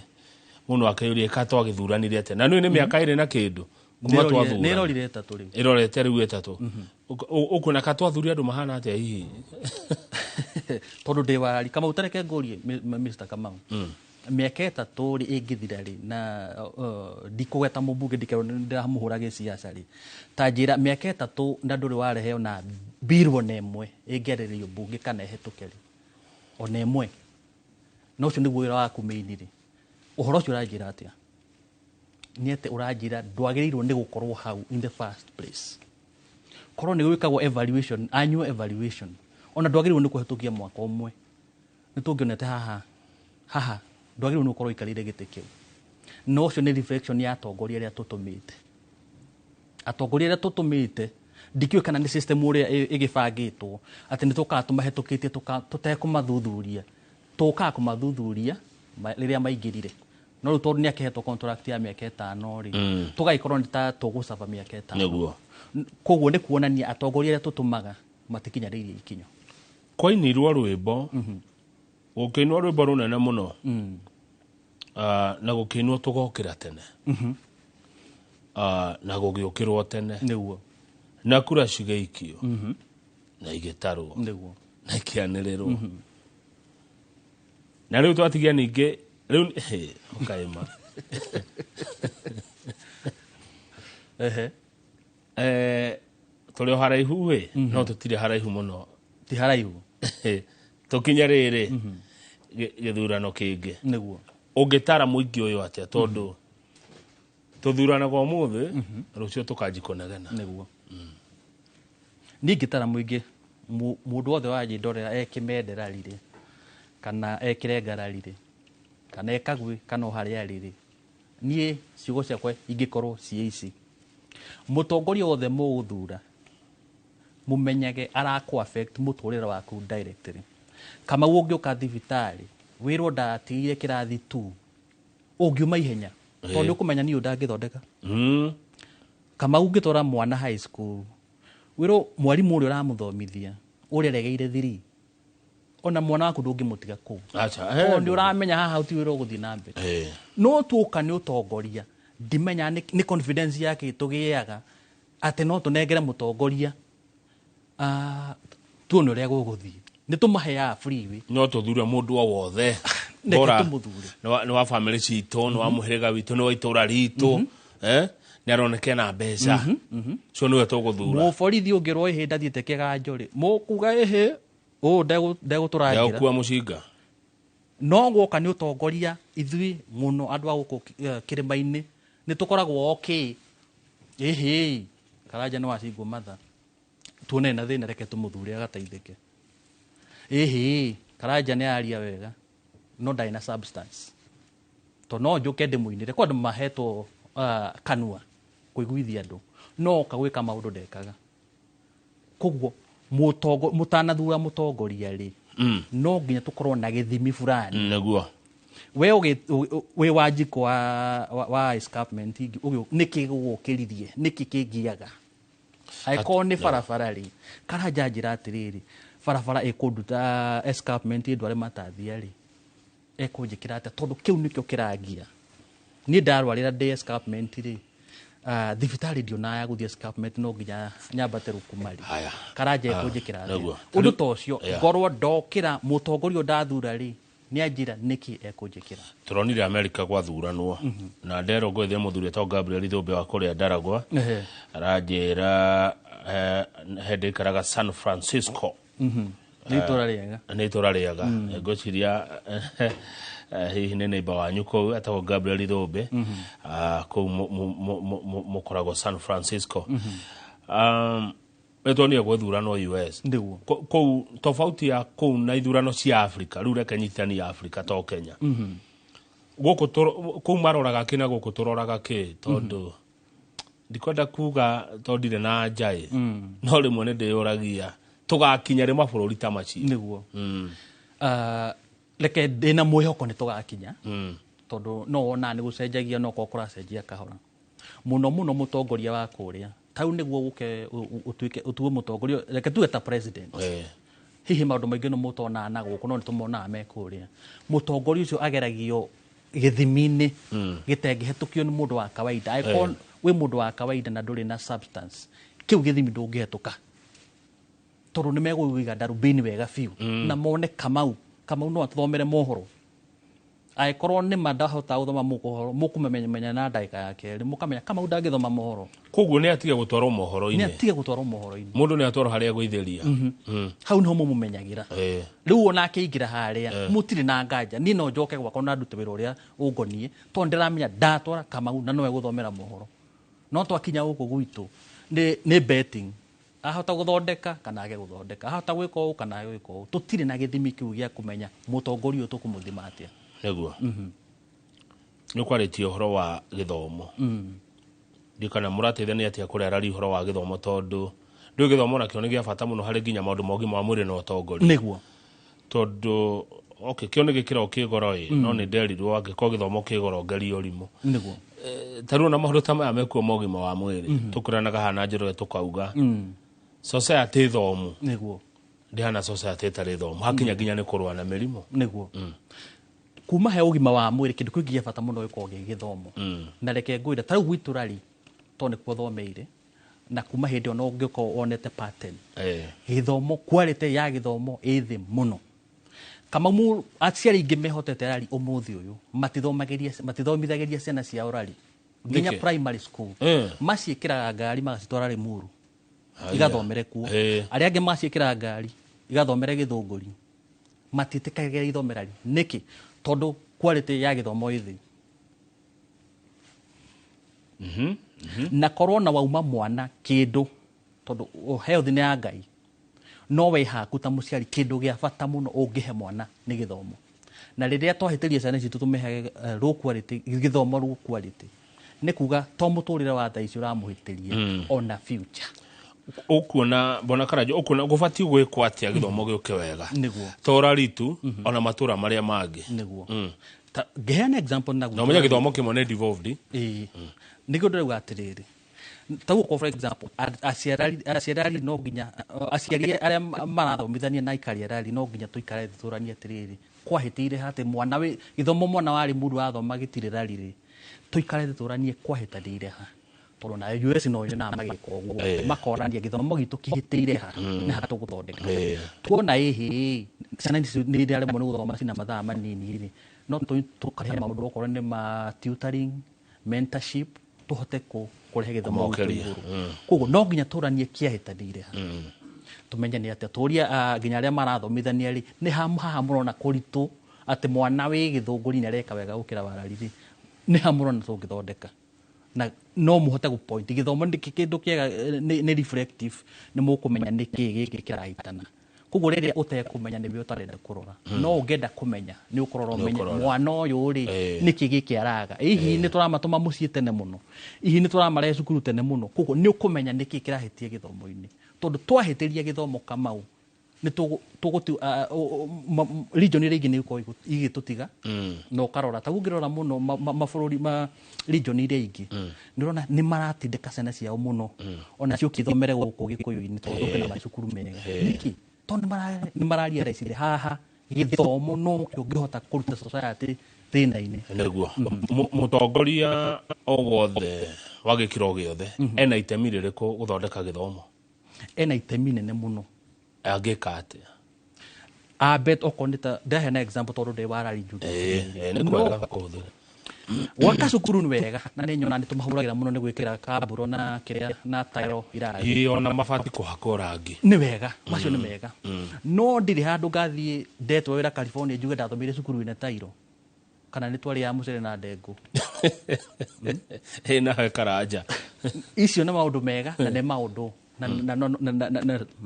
Speaker 1: mũndũ akĩũria ka twagĩthuranire atĩa, na nĩ mĩaka ĩrĩ na kĩndũ kuma twathura,
Speaker 2: nĩ ĩrorire ĩtatũ rĩu,
Speaker 1: ĩrorete rĩu ĩtatũ, ũkuona ka twathurire andũ mahana atĩa hihi?
Speaker 2: Tondũ ndĩ wari Kamau, tareke ngũrie Mr. Kamau, mĩaka ĩtatũ rĩ ĩngĩthira rĩ, na ndikũgweta mũmbunge ndikerwo ndĩramũhũra gĩciaca rĩ, ta njĩra mĩaka ĩtatũ na ndũrĩ warehe ona bill ona ĩmwe ĩngĩarĩrĩrio mbunge kana ĩhetũke rĩ, ona ĩmwe, na ũcio nĩguo wĩra waku main rĩ, ũhoro ũcio ũranjĩra atĩa? Nĩ atĩ ũranjĩra ndwagĩrĩirwo nĩ gũkorwo hau in the first place. Korwo nĩ gwĩkagwo evaluation, annual evaluation, ona ndwagĩrĩirwo nĩ kũhetũkia mwaka ũmwe. Nĩ tũngĩonete haha haha ndwagĩrĩirwo nĩ gũkorwo ũikarĩire gĩtĩ kĩu. Na ũcio nĩ reflection ya atongoria arĩa tũtũmĩte. Atongoria arĩa tũtũmĩte ndikĩũĩ kana nĩ system ũrĩa ĩgĩbangĩtwo atĩ nĩ tũkaga tũmahetũkĩtie tũtekũmathuthuria. Tũkaga kũmathuthuria rĩrĩa maingĩrire. No rĩu tondũ nĩ akĩhetwo contract ya mĩaka ĩtano rĩ, tũgagĩkorwo nĩ ta tũgũcaba mĩaka ĩtano.
Speaker 1: Nĩguo.
Speaker 2: Koguo nĩ kuonania atongoria arĩa tũtũmaga matikinyanĩirie ikinyo.
Speaker 1: Kwainirwo rwĩmbo, gũkĩinwo rwĩmbo rũnene mũno, na gũkĩinwo tũgokĩra tene, na gũgĩũkĩrwo tene,
Speaker 2: nĩguo,
Speaker 1: na kura cigĩikio, na igĩtarwo,
Speaker 2: nĩguo,
Speaker 1: na ikĩanĩrĩrwo. Na rĩu twatigia ningĩ rĩu ũkaima.
Speaker 2: Ehe.
Speaker 1: Tũrĩ o haraihu ĩ, no tũtirĩ haraihu mũno.
Speaker 2: Ti haraihu.
Speaker 1: Tũkinye rĩrĩ gĩthurano kĩngĩ.
Speaker 2: Nĩguo.
Speaker 1: Ũngĩtara mũingĩ ũyũ atĩa, tondũ tũthuranaga ũmũthĩ, rũciũ tũkanji kũnegena.
Speaker 2: Nĩguo. Niĩ ingĩtara mũingĩ, mũndũ wothe wanjĩndorera e Kĩmendera rĩrĩ, kana e Kĩrengara rĩrĩ, kana e Kagwĩ, kana o harĩa rĩrĩ, niĩ ciugo ciakwa ingĩkorwo ciĩ ici: mũtongoria wothe mũgũthura, mũmenyage arakũ affect mũtũrĩre waku directly. Kamau, ũngĩũka thibitarĩ wĩrwo ndatigire kĩrathi tu, ũngiuma ihenya, tondũ nĩ ũkũmenya niĩ ũyũ ndangĩthondeka. Kamau, ũngĩtwara mwana high school, wĩrwo mwarimũ ũrĩa ũramũthomithia ũrĩa aregeire thiri, ona mwana waku ndũngĩmũtiga kũu,
Speaker 1: Acha.
Speaker 2: tondũ nĩ ũramenya haha ti wĩra ũgũthiĩ na mbere. No tuoka nĩ ũtongoria, ndimenya nĩ confidence yake tũgĩaga atĩ no tũnengere mũtongoria, tuone ũrĩa gũgũthiĩ. Nĩ tũmaheaga freeway.
Speaker 1: No tũthure mũndũ o wothe.
Speaker 2: Reke
Speaker 1: Bora,
Speaker 2: tũmũthure.
Speaker 1: nĩ wa bamĩrĩ citũ, nĩ wa mũhĩrĩga witũ, nĩ wa itũra ritũ, nĩ aroneka na mbeca cio, nĩwe tũgũthura.
Speaker 2: Mũborithi ũngĩrwo ĩhĩ ndathiĩte kĩganjo rĩ, mũkuga ĩhĩ ũũ ndegũtũrangĩra.
Speaker 1: Ndegũkua mũcinga.
Speaker 2: No guoka nĩ ũtongoria, ithuĩ mũno andũ a gũkũ kĩrĩma-inĩ nĩ tũkoragwo okay, ĩhĩ Karanja nĩ wacingwo matha, tuone na thĩna, reke tũmũthure agateithĩke. Ĩhĩ Karanja nĩ aria wega no ndarĩ na substance, to no njũke ndĩmũinĩre kwa andũ mahetwo kanua kũiguithia andũ, no oka gwĩka maũndũ ndekaga. Koguo mũtanathura mũtongoria rĩ, no nginya tũkorwo na gĩthimi fulani.
Speaker 1: Nĩguo.
Speaker 2: We wĩ Wanjikũ wa escarpment, nĩkĩ gũgũkĩririe, nĩkĩ kĩngiaga? Angĩkorwo nĩ barabara rĩ, Karanja njĩra atĩrĩrĩ, barabara ĩkũnduta escarpment ĩndware Matathia rĩ, ekũnjĩkĩra atĩa? Tondũ kĩu nĩkĩo kĩrangia. Niĩ ndarwarĩra ndĩ escarpment rĩ, thibitarĩ ndionaga ya gũthiĩ escarpment, no nginya nyambate Rukuma rĩ.
Speaker 1: Haya.
Speaker 2: Karanja ekũnjĩkĩra atĩa?
Speaker 1: Nĩguo.
Speaker 2: Ũndũ ta ũcio, ngorwo ndokĩra mũtongoria ũyũ ndathura rĩ, nĩ anjĩra nĩkĩ ekũnjĩkĩra.
Speaker 1: Tũronire Amerika gwathuranwo na nderwo ngwethe mũthuri etagwo Gabriel Thũmbĩ wa kũrĩa Ndaragwa. Aranjĩra he ndĩikaraga San Francisco.
Speaker 2: Nĩ itũra rĩega.
Speaker 1: Nĩ itũra rĩega. Ngwĩciria hihi nĩ neighbor wanyu kũu etagwo Gabriel Thũmbĩ. Kũu mũkoragwo San Francisco. Nĩtuonire gwĩthurano US.
Speaker 2: Nĩguo.
Speaker 1: Kũu tofauti ya kũu na ithurano cia Afrika, rĩu reke nyitithanie Afrika to Kenya gũkũ, kũu maroraga kĩ na gũkũ tũroraga kĩ? Tondũ ndikwenda kuga tondũ ndirĩ na njaĩ, no rĩmwe nĩ ndĩyũragia tũgakinya rĩ mabũrũri ta macio.
Speaker 2: Nĩguo. Reke ndĩna mwĩhoko nĩ tũgakinya, tondũ no wonaga nĩ gũcenjagia, no korwo kũracenjia kahora mũno mũno. Mũtongoria wa kũrĩa tau nĩguo ũke ũtuĩke ũtuo mũtongoria, reke tuge ta president, hihi maũndũ maingĩ no mũtonaga na gũkũ, no nĩ tũmonaga me kũrĩa. Mũtongoria ũcio ageragio gĩthimi-inĩ gĩtengĩhetũkio nĩ mũndũ wa kawaida. Angĩkorwo wĩ mũndũ wa kawaida na ndũrĩ na substance, kĩu gĩthimi ndũngĩhetũka, tondũ nĩ megũiga ndarubini wega biũ na mone Kamau, Kamau no atũthomere mohoro. Angĩkorwo nĩ ma ndahota gũthoma mohoro, mũkũmenya na ndagĩka ya kerĩ, mũkamenya Kamau ndangĩthoma mohoro.
Speaker 1: Koguo nĩ atige gũtwarwo
Speaker 2: Nĩ
Speaker 1: mohoro-inĩ.
Speaker 2: Atige gũtwarwo mohoro-inĩ.
Speaker 1: Mũndũ nĩ atwarwo harĩa agũithĩria.
Speaker 2: Hau niho mũmũmenyagĩra. Rĩu ona akĩingĩra harĩa mũtirĩ na nganja. Niĩ no njoke gwakwa na ndute wĩra ũrĩa ũngoniĩ, tondũ ndĩramenya ndatwara Kamau na nowe gũthomera mohoro. No twakinya gũkũ gwitũ nĩ betting, ahota gũthondeka kana age gũthondeka, ahota gwĩka ũũ kana age gwĩka ũũ. Tũtirĩ na gĩthimi kĩu gĩa kũmenya mũtongoria ũyũ tũkũmũthima atĩa.
Speaker 1: Nĩguo nĩ ũkwarĩtie ũhoro wa gĩthomo, ndiũ kana mũrateithania atĩa kũrĩa arari ũhoro wa gĩthomo, tondũ ndũĩ gĩthomo nakĩo nĩ gĩa bata mũno harĩ nginya maũndũ ma ũgima wa mwĩrĩ na ũtongoria.
Speaker 2: Nĩguo.
Speaker 1: Tondũ okay, kĩo nĩ gĩkĩro kĩ goro ĩ, no nĩ nderirwo angĩkorwo gĩthomo kĩ goro ngeria ũrimũ.
Speaker 2: Nĩguo.
Speaker 1: Ta rĩu ona maũndũ ta maya mekuo ma ũgima wa mwĩrĩ, tũkũranaga haha na Njoroge tũkauga society thomu ndĩhana society ĩtarĩ thomu hakinya nginya nĩ kũrũa na mĩrimũ.
Speaker 2: Nĩguo. Kuma he ũgima wa mwĩrĩ, kĩndũ kĩngĩ gĩa bata mũno gĩkoragwo gĩ gĩthomo. Na reke ngwĩre, ta rĩu gwitũ rari, tondũ nĩkuo thomeire, na kuma hĩndĩ ĩyo no ũngĩkorwo wonete pattern, gĩthomo, quality ya gĩthomo ĩ thĩ mũno. Kamau, aciari aingĩ mehotete rari ũmũthĩ ũyũ matithomagĩria, matithomithagĩria ciana ciao rari. Nginya
Speaker 1: Nĩkĩ?
Speaker 2: primary school. Maciĩkĩraga ngari magacitwara Limuru igathomere kuo. Arĩa angĩ maciĩkĩraga ngari igathomere Gĩthũngũri, matiĩtĩkagĩra ithomera nĩkĩ? Tondũ quality ya gĩthomo ĩ thĩ. Na korwo na wauma mwana kĩndũ, tondũ health nĩ ya Ngai, no we haku ta mũciari kĩndũ gĩa bata mũno ũngĩhe mwana nĩ gĩthomo. Na rĩrĩa twahĩtĩria ciana citũ tũmĩhe low quality gĩthomo, low quality nĩ kuga to mũtũrĩre wa thaa ici ũramũhĩtĩria, ona future.
Speaker 1: Ũkuona bona Karanja, ũkuona gũbatiĩ gwĩkwo atĩa gĩthomo gĩũke wega?
Speaker 2: Nĩguo.
Speaker 1: Tora ritu ona matũra marĩa mangĩ.
Speaker 2: Nĩguo. Ta ngĩheana example na
Speaker 1: Na ũmenye gĩthomo kĩmwe nĩ devolved.
Speaker 2: Ĩĩ, nĩkĩo ndĩrauga atĩrĩrĩ, taguo for example aciarari no nginya aciari arĩa marathomithania na aikari arari no nginya tũikare thĩ tũranie atĩrĩrĩ, kwahĩtĩire atĩ mwana wĩ gĩthomo, mwana wa Limuru athoma gĩtirĩ rari rĩ, tũikare thĩ tũranie kwahĩtanĩire ha, tondũ na US no nyonaga magĩka ũguo, makorania gĩthomo gitũ kĩhĩtĩire ha nĩ ha tũgũthondeka. Tuona ĩhĩ ciana ici nĩ iraremwo nĩ gũthoma cina mathaa manini rĩ, no tũkarehe maũndũ okorwo nĩ ma tutoring, mentorship, tũhote kũrehe gĩthomo gitũ
Speaker 1: Kũmokeria.
Speaker 2: igũrũ. Koguo no nginya tũranie kĩahĩtanĩire ha, tũmenye nĩ atĩa, tũrie nginya arĩa marathomithania rĩ, nĩ ha haha mũrona kũritũ atĩ mwana wĩ Gĩthũngũri nĩ areka wega gũkĩra warari rĩ, nĩ ha mũrona tũngĩthondeka, na no mũhote gũ point gĩthomo nĩ kĩndũ kĩega, nĩ reflective, nĩ mũkũmenya nĩ kĩĩ gĩkĩ kĩrahĩtana. Koguo rĩrĩa ũtekũmenya nĩwe ũtarenda kũrora, no ũngĩenda kũmenya nĩ ũkũrora ũmenye
Speaker 1: ũkũrora.
Speaker 2: Mwana ũyũ rĩ, nĩkĩ gĩkĩ araga, hihi nĩ tũramatũma mũciĩ tene mũno, hihi nĩ tũramarehe cukuru tene mũno. Koguo nĩ ũkũmenya nĩkĩ kĩrahĩtia gĩthomo-inĩ, tondũ twahĩtĩria gĩthomo, Kamau, nĩ tũgũti region iria ingĩ nĩ igũkorwo igĩtũtiga. Na ũkarora ta ũngĩrora mũno mabũrũri ma region iria ingĩ, nĩ ũrona nĩ maratindĩka ciana ciao mũno ona cio ũkĩthomere gũkũ Gĩkũyũ-inĩ, tondũ kwĩna macukuru mega. Nĩkĩ? Tondũ nĩ mararealize haha gĩthomo no kĩo ũngĩhota kũruta society thĩna-inĩ.
Speaker 1: Nĩguo mũtongoria o wothe wa gĩkĩro gĩothe ena itemi rĩrĩkũ gũthondeka gĩthomo?
Speaker 2: Ena itemi nene mũno.
Speaker 1: Angĩka atĩa?
Speaker 2: Ambe okorwo nĩ ta ndaheana example, tondũ ndĩ warari njuge.
Speaker 1: Ĩĩ, nĩ kwega kũhũthĩra.
Speaker 2: Gwaka cukuru nĩ wega, na nĩ nyona nĩ tũmahũragĩra mũno nĩ gwĩkĩra kamburo na kĩrĩa na tairo irathi.
Speaker 1: Ĩĩ, ona mabati kũhakwo rangi.
Speaker 2: Nĩ wega, macio nĩ mega, no ndirĩ handũ ngathiĩ ndetwo wĩra California njuge ndathomeire cukuru ĩna tairo kana nĩ twarĩaga mũcere na ndengũ.
Speaker 1: Ĩĩ, nawe Karanja.
Speaker 2: Icio nĩ maũndũ mega na nĩ maũndũ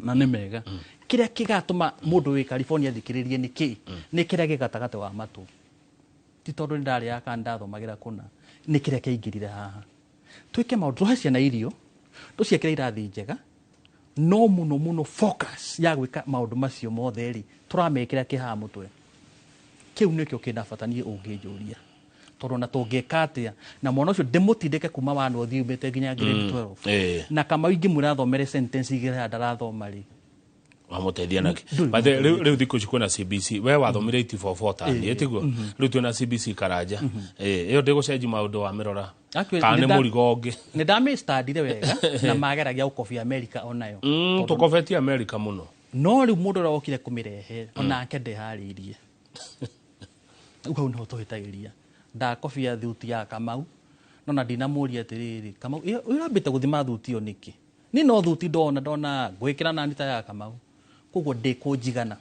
Speaker 2: na nĩ mega. Kĩrĩa kĩgatũma mũndũ wĩ California athikĩrĩrie nĩ kĩ? Nĩ kĩrĩa gĩ gatagatĩ wa matũ, ti tondũ nĩ ndarĩaga kana ndathomagĩra kũna, nĩ kĩrĩa kĩaingĩrire haha. Twĩke maũndũ, tũhe ciana irio, tũciakĩre irathi njega, no mũno mũno focus ya gwĩka maũndũ macio mothe rĩ, tũramekĩra kĩ haha mũtwe? Kĩu nĩkĩo kĩna bata niĩ ũngĩnjũria, tondũ na tũngĩka atĩa na mwana ũcio ndĩmũtindĩke kuma wa north umĩte nginya grade 12 na Kamau ingĩmwĩra athomere sentence igĩrĩ haha ndarathoma rĩ.
Speaker 1: Wamũteithia nake.
Speaker 2: Ndũrĩ.
Speaker 1: But rĩu thikũ ici kwĩna CBC. We wathomire 844 tani tiguo? Rĩu twĩna CBC, Karanja. Ĩyo ndĩgũcenji maũndũ wa mĩrora
Speaker 2: Actually,
Speaker 1: kana nĩ mũrigo ũngĩ?
Speaker 2: Nĩ ndamĩstandire wega na mageragia gũkobia America onayo.
Speaker 1: Tũkobetie America mũno.
Speaker 2: No rĩu mũndũ ũrĩa wokire kũmĩrehe onake ndeharĩirie. Rĩu hau nĩho tũhĩtagĩria. Ndakobia thuti ya Kamau, no na ndinamũria atĩrĩrĩ, Kamau, ĩyo ũrambĩte gũthima thuti ĩyo nĩkĩ? Niĩ no thuti ndona ngwĩkĩra nani ta ya Kamau, koguo ndĩkũnjigana.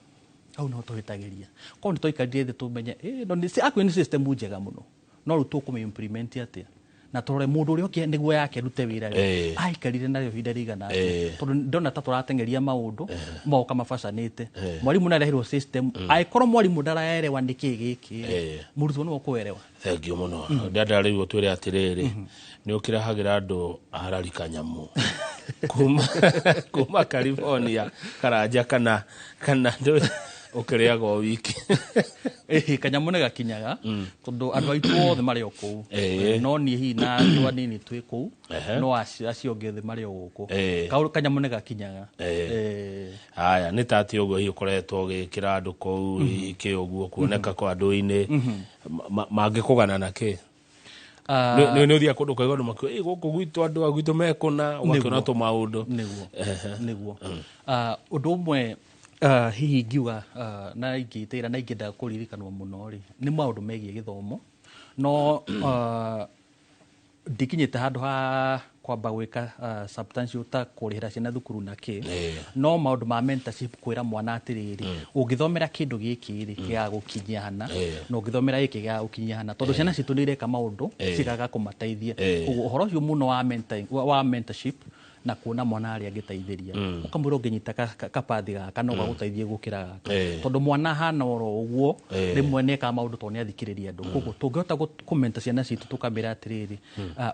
Speaker 2: Hau nĩho tũhĩtagĩria. Korwo nĩ twaikarire thĩ tũmenye no nĩ actually nĩ system njega mũno, no rĩu tũkũmĩ implement atĩa na tũrore mũndũ ũrĩa ũkĩ nĩguo yake rute wĩra rĩ, aikarire narĩo ihinda rĩigana atĩa? Tondũ ndona ta tũrateng'eria maũndũ moka mabacanĩte. Mwarimũ nĩareherwo system, angĩkorwo mwarimũ ndaraerewa nĩ kĩĩ gĩkĩ rĩ, mũrutwo nĩwe ũkũerewa.
Speaker 1: Thank you mũno. Ndenda rĩu ũtwĩre atĩrĩrĩ, nĩ ũkĩrehagĩra andũ arari kanyamũ kuma California, Karanja, kana ũkĩrĩaga o wiki?
Speaker 2: Ĩhĩ, kanyamũ nĩ gakinyaga, tondũ andũ aitũ othe marĩ o kũu. No niĩ hihi na andũ anini twĩ kũu, no acio angĩ othe marĩ o gũkũ. Kanyamũ nĩ gakinyaga.
Speaker 1: Haya, nĩ ta atĩ ũguo hihi ũkoretwo ũgĩkĩra andũ kũu, hihi kĩ ũguo kuoneka kwa andũ-inĩ mangĩkũgana na kĩ? Nĩ ũthiaga kũndũ ũkaigua andũ makiuga, "Ĩ, gũkũ gwitũ andũ a gwitũ mekũna," ũgakĩona tũmaũndũ.
Speaker 2: Nĩguo. Ũndũ ũmwe hihi ingiuga na ingĩtĩra na ingĩenda kũririkanwo mũno rĩ, nĩ maũndũ megiĩ gĩthomo, no Ndikinyĩte handũ ha kwamba gwĩka substantial ta kũrĩhĩra ciana thukuru na kĩ, no maũndũ ma mentorship, kwĩra mwana atĩrĩrĩ, ũngĩthomera kĩndũ gĩkĩ rĩ, gĩgagũkinyia hana, na ũngĩthomera gĩkĩ gĩgagũkinyia hana, tondũ ciana citũ nĩ ireka maũndũ cigaga kũmateithia. Ũguo ũhoro ũcio mũno wa mentoring, wa mentorship na kuona mwana arĩa angĩteithĩria, ũkamwĩra ũngĩnyita kapathi gaka no gagũteithie gũkĩra gaka, tondũ mwana hana oro ũguo, rĩmwe nĩ ekaga maũndũ tondũ nĩ athikĩrĩria andũ. Koguo tũngĩhota kũmenta ciana citũ, tũkamĩra atĩrĩrĩ,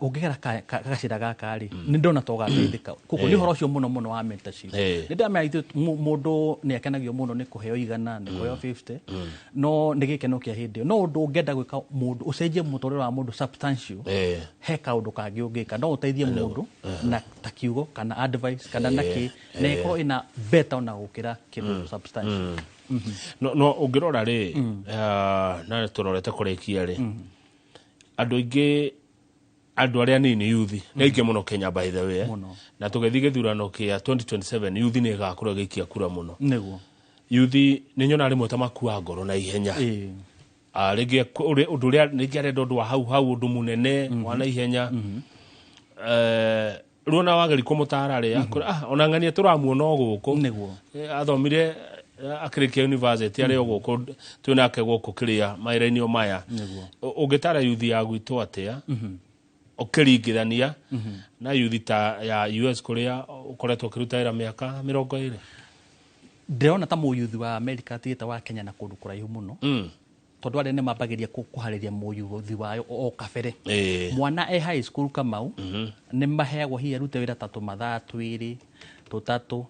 Speaker 2: ũngĩgera gacĩra gaka rĩ, nĩ ndona ta ũgateithĩka. Koguo nĩ ũhoro ũcio mũno mũno wa mentorship. Nĩ ndamenya ithuĩ mũndũ nĩ akenagio mũno nĩ kũheo 100, nĩ kũheo 50, no nĩ gĩkeno kĩa hĩndĩ ĩyo. No ũndũ ũngĩenda gwĩka mũndũ ũcenjie mũtũrĩre wa mũndũ substantial, he kaũndũ kangĩ ũngĩka, no ũteithie mũndũ na ta kiugo kana advice kana na kĩ, na ĩkorwo ĩna better ona gũkĩra kĩndũ substantial.
Speaker 1: No ũngĩrora rĩ, na tũrorete kũrĩkia rĩ, andũ aingĩ, andũ arĩa nini, yuthi nĩ aingĩ mũno Kenya, by the way, eh?
Speaker 2: Mũno.
Speaker 1: Na tũgĩthiĩ gĩthurano kĩa 2027, yuthi nĩ ĩgakorwo ĩgĩikia kura mũno. Yuthi nĩ nyonaga rĩmwe ta makua ngoro na ihenya. Rĩngĩ ũndũ ũrĩa rĩngĩ arenda ũndũ wa hau hau, ũndũ mũnene wa na ihenya. Rĩu ona wageri kũmũtara rĩ, akwĩra, ona ng'ania tũramuona o gũkũ. Athomire, akĩrĩkia university arĩ o gũkũ, twĩ nake gũkũ kĩrĩa mawĩra-inĩ o maya. Ũngĩtara yuthi ya gwitũ atĩa ũkĩringithania na yuthi ta ya US kũrĩa ũkoretwo ũkĩruta wĩra mĩaka 20?
Speaker 2: Ndĩrona ta mũyuthi wa America atigĩte wa Kenya na kũndũ kũraihu mũno, tondũ arĩa nĩ mambagĩria kũharĩria mũyuthi wayo o kabere. Mwana e high school, Kamau, nĩ maheagwo hihi arute wĩra ta tũmathaa 2 3.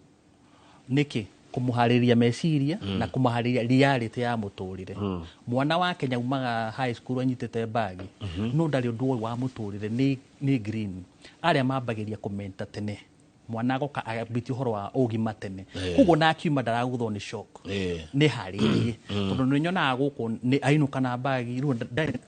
Speaker 2: Nĩkĩ? Kũmũharĩria meciria na kũmũharĩria reality ya mũtũrĩre. Mwana wa Kenya umaga high school anyitĩte mbagi, no ndarĩ ũndũ ũyũ wa mũtũrĩre, nĩ green. Arĩa mambagĩria kũmenta tene, mwana agoka ambĩtie ũhoro wa ũgima tene, koguo na akiuma ndaragũthwo nĩ shock, nĩ harĩrie, tondũ nĩ nyonaga gũkũ nĩ ainũka na mbagi rĩu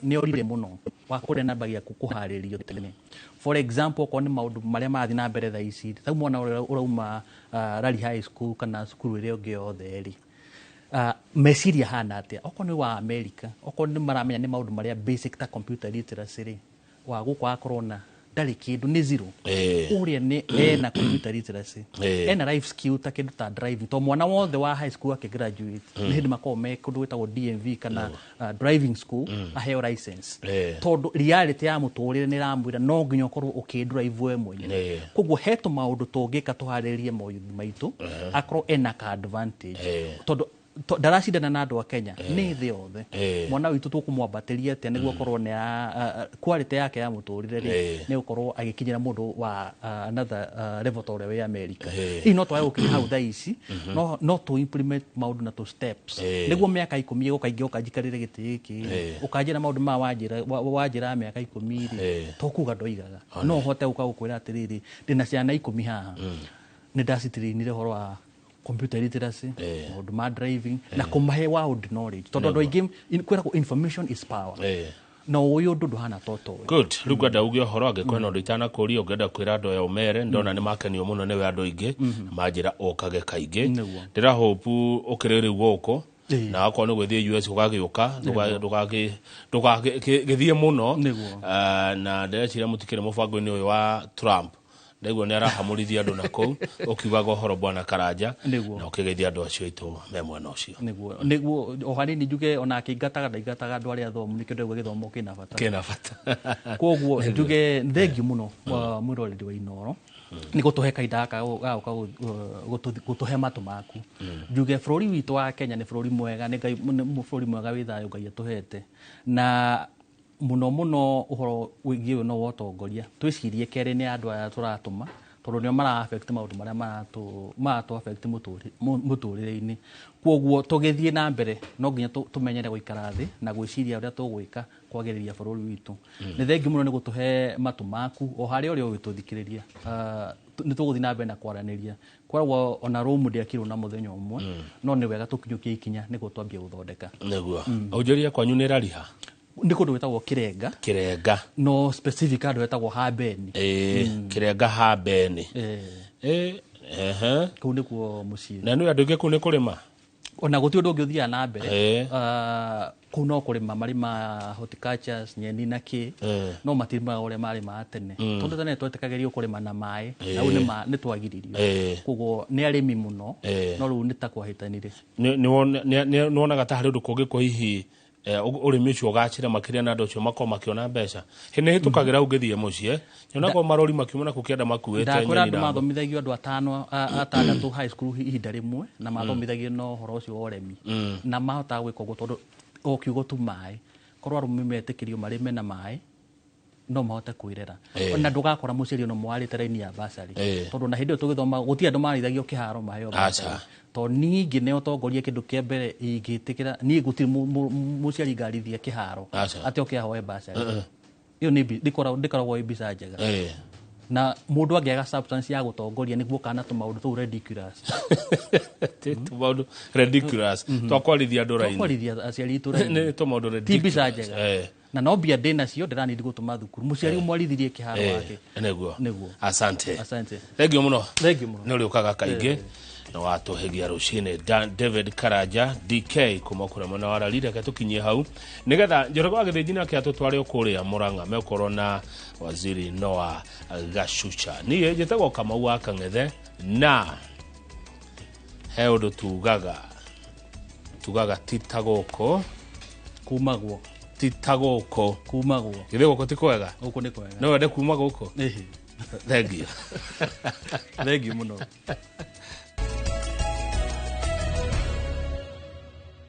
Speaker 2: nĩ orire mũno wa kũrĩa na mbagi ya kũharĩrio tene. For example, okorwo nĩ maũndũ marĩa marathiĩ na mbere thaa ici, rĩu mwana ũrĩa ũrauma Rari High School kana cukuru ĩrĩa ĩngĩ yothe rĩ, meciria hana atĩa? Okorwo nĩ wa America, okorwo nĩ maramenya nĩ maũndũ marĩa basic ta computer literacy rĩ, wa gũkũ akorwo na ndarĩ kĩndũ, nĩ zero. Ũrĩa nĩ ena computer literacy, ena life skill ta kĩndũ ta driving, to mwana wothe wa high school akĩgraduate nĩ hĩndĩ makoragwo me kũndũ gwĩtagwo DMV kana driving school, aheo license, tondũ reality ya mũtũrĩre nĩ ĩramwĩra no nginya ũkorwo ũkĩdrive we mwenyewe. Koguo he tũmaũndũ tũngĩka tũharĩrĩrie moyuthi maitũ akorwo ena ka advantage, tondũ ndaracindana na andũ a Kenya, nĩ thĩ yothe. Mwana witũ tũkũmwambatĩria atĩa nĩguo akorwo nĩ quality yake ya mũtũrĩre rĩ, nĩ gũkorwo agĩkinyĩra mũndũ wa another level ta ũrĩa wĩ America? Hihi no twage gũkinya hau thaa ici, no tũ implement maũndũ na tũ steps nĩguo mĩaka 10 ĩgũka ingĩũka njikarĩre gĩtĩ gĩkĩ, ũkanjĩra maũndũ maya wanjĩra mĩaka 10 rĩ, to kuga ndoigaga no hote gũka gũkwĩra atĩrĩrĩ, ndĩna ciana 10 haha, nĩ ndacitrainire ũhoro wa computer literacy, maũndũ ma driving na kũmahe world knowledge, tondũ andũ aingĩ kwĩragwo information is power, na ũyũ ũndũ ndũhana toto ũyũ.
Speaker 1: Good. Rĩu ngwenda uge ũhoro, angĩkorwo na ũndũ itanakũria ũngĩenda kwĩra andũ aya ũmere. Ndona nĩ makenio mũno nĩwe andũ aingĩ, manjĩra ũkage kaingĩ. Ndĩra hope ũkĩrĩ rĩu gũkũ, na akorwo nĩ gwĩthiĩ US ũgagĩũka, ndũgagĩthiĩ mũno. Na ndĩreciria mũtikĩrĩ mũbango-inĩ ũyũ wa Trump, ndaigua nĩ arahamũrithia andũ na kũu ũkiugaga ũhoro bwana Karanja, na ũkĩgeithia andũ acio aitũ me mwena ũcio.
Speaker 2: Nĩguo o hanini njuge ona akĩingataga ndaingataga andũ arĩa athomu, nĩkĩo ndĩraigua gĩthomo kĩna bata.
Speaker 1: Kĩna bata.
Speaker 2: Koguo njuge thengiũ mũno wa mwĩroreri wa Inoro nĩ gũtũhe kahinda gaka ga gũka gũtũhe matũ maku. Njuge bũrũri witũ wa Kenya nĩ bũrũri mwega, nĩ Ngai, nĩ bũrũri mwega wĩ thayũ Ngai atũhete, na mũno mũno ũhoro wĩgiĩ ũyũ no wa ũtongoria, twĩcirie kerĩ nĩ andũ aya tũratũma, tondũ nĩo mara affect maũndũ marĩa maratũ affect mũtũrĩre-inĩ. Koguo tũgĩthiĩ na mbere no nginya tũmenyere gũikara thĩ na gwĩciria ũrĩa tũgwĩka kwagĩrĩria bũrũri witũ. Nĩ thengiũ mũno nĩ gũtũhe matũ maku o harĩa ũrĩa ũgĩtũthikĩrĩria. Nĩ tũgũthiĩ na mbere na kwaranĩria kwaragwo, ona rũmu ndĩakirwo na mũthenya ũmwe, no nĩ wega tũkinyũkie ikinya nĩguo twambie gũthondeka.
Speaker 1: Nĩguo ũnjĩrie kwanyu nĩ rariha?
Speaker 2: Nĩ kũndũ gwĩtagwo Kĩrenga.
Speaker 1: Kĩrenga.
Speaker 2: No specific handũ hetagwo Hambeni.
Speaker 1: Ĩĩ, Kĩrenga Hambeni.
Speaker 2: Ĩĩ.
Speaker 1: Ĩĩ, ehe.
Speaker 2: Kũu nĩkuo mũciĩ.
Speaker 1: Na nĩ andũ aingĩ kũu nĩ kũrĩma?
Speaker 2: Ona gũtirĩ ũndũ ũngĩ ũthiaga na mbere. Kũu no kũrĩma marĩma horticultures, nyeni na kĩ, no matirĩmaga ũrĩa marĩmaga tene, tondũ tene twetĩkagĩrio kũrĩma na maĩ, na rĩu nĩ twagiririo. Koguo nĩ arĩmi mũno, no rĩu nĩ ta kwahĩtanire.
Speaker 1: Nĩ wonaga ta harĩ ũndũ kũngĩkwo hihi ũrĩmi ũcio ũgacĩre makĩria na andũ acio makorwo makĩona mbeca? Nĩ hĩtũkagĩra hau ngĩthiĩ mũciĩ, nyonagwo marori makiuma na kũu kĩanda makuĩte
Speaker 2: Ndakwĩra
Speaker 1: nyeni
Speaker 2: andũ
Speaker 1: na
Speaker 2: mathomithagio andũ atano, atandatũ high school ihinda rĩmwe, na mathomithagio na ũhoro ũcio wa ũrĩmi, na mahotaga gwĩka ũguo tondũ o kiugo tu maĩ. Korwo arũme metĩkĩrio marĩme na maĩ, no mahote kwĩrera. Na ndũgakora mũciari ona ũmwe warĩte raini ya basarĩ, tondũ na hĩndĩ ĩyo tũgĩthoma gũtirĩ andũ marĩithagio kĩharo maheo basarĩ. Tondũ niĩ ngĩneo ũtongoria, kĩndũ kĩa mbere ingĩtĩkĩra niĩ, gũtirĩ mũciari ngarithia kĩharo atĩ oke ahoe basarĩ. Ĩyo nĩ ndĩkoragwo ĩ mbica njega. Na mũndũ angĩaga substance ya gũtongoria, nĩguo kana tũmaũndũ tũu ridiculous.
Speaker 1: Tũmaũndũ ridiculous twakwarithia andũ raini.
Speaker 2: Tũkwarithia aciari itũ raini.
Speaker 1: Nĩ tũmaũndũ
Speaker 2: Ti mbica
Speaker 1: ridiculous.
Speaker 2: njega. Na no mbia ndĩ nacio ndĩranindi gũtũma thukuru, mũciari ũmwarithirie kĩharo wake.
Speaker 1: Nĩguo.
Speaker 2: Nĩguo.
Speaker 1: Asante.
Speaker 2: Asante.
Speaker 1: Thengiũ mũno.
Speaker 2: Thengiũ mũno.
Speaker 1: Nĩ ũrĩũkaga kaingĩ na watũhegia rũcinĩ. David Karanja DK kuma kũrĩa mwena wa Rari. Reke tũkinyie hau nĩgetha Njoroge wa Gĩthĩnji nake atũtware o kũrĩa Mũrang'a mekorwo na waziri Noah Gacucha. Niĩ njĩtagwo Kamau wa Kang'ethe, na he ũndũ tugaga ti ta gũkũ
Speaker 2: Kumagwo.
Speaker 1: Ti ta gũkũ.
Speaker 2: Kumagwo.
Speaker 1: Githĩ gũkũ ti kwega?
Speaker 2: Gũkũ nĩ kwega.
Speaker 1: No wende kuma gũkũ?
Speaker 2: Ĩhĩ.
Speaker 1: Thengiũ.
Speaker 2: Thengiũ mũno.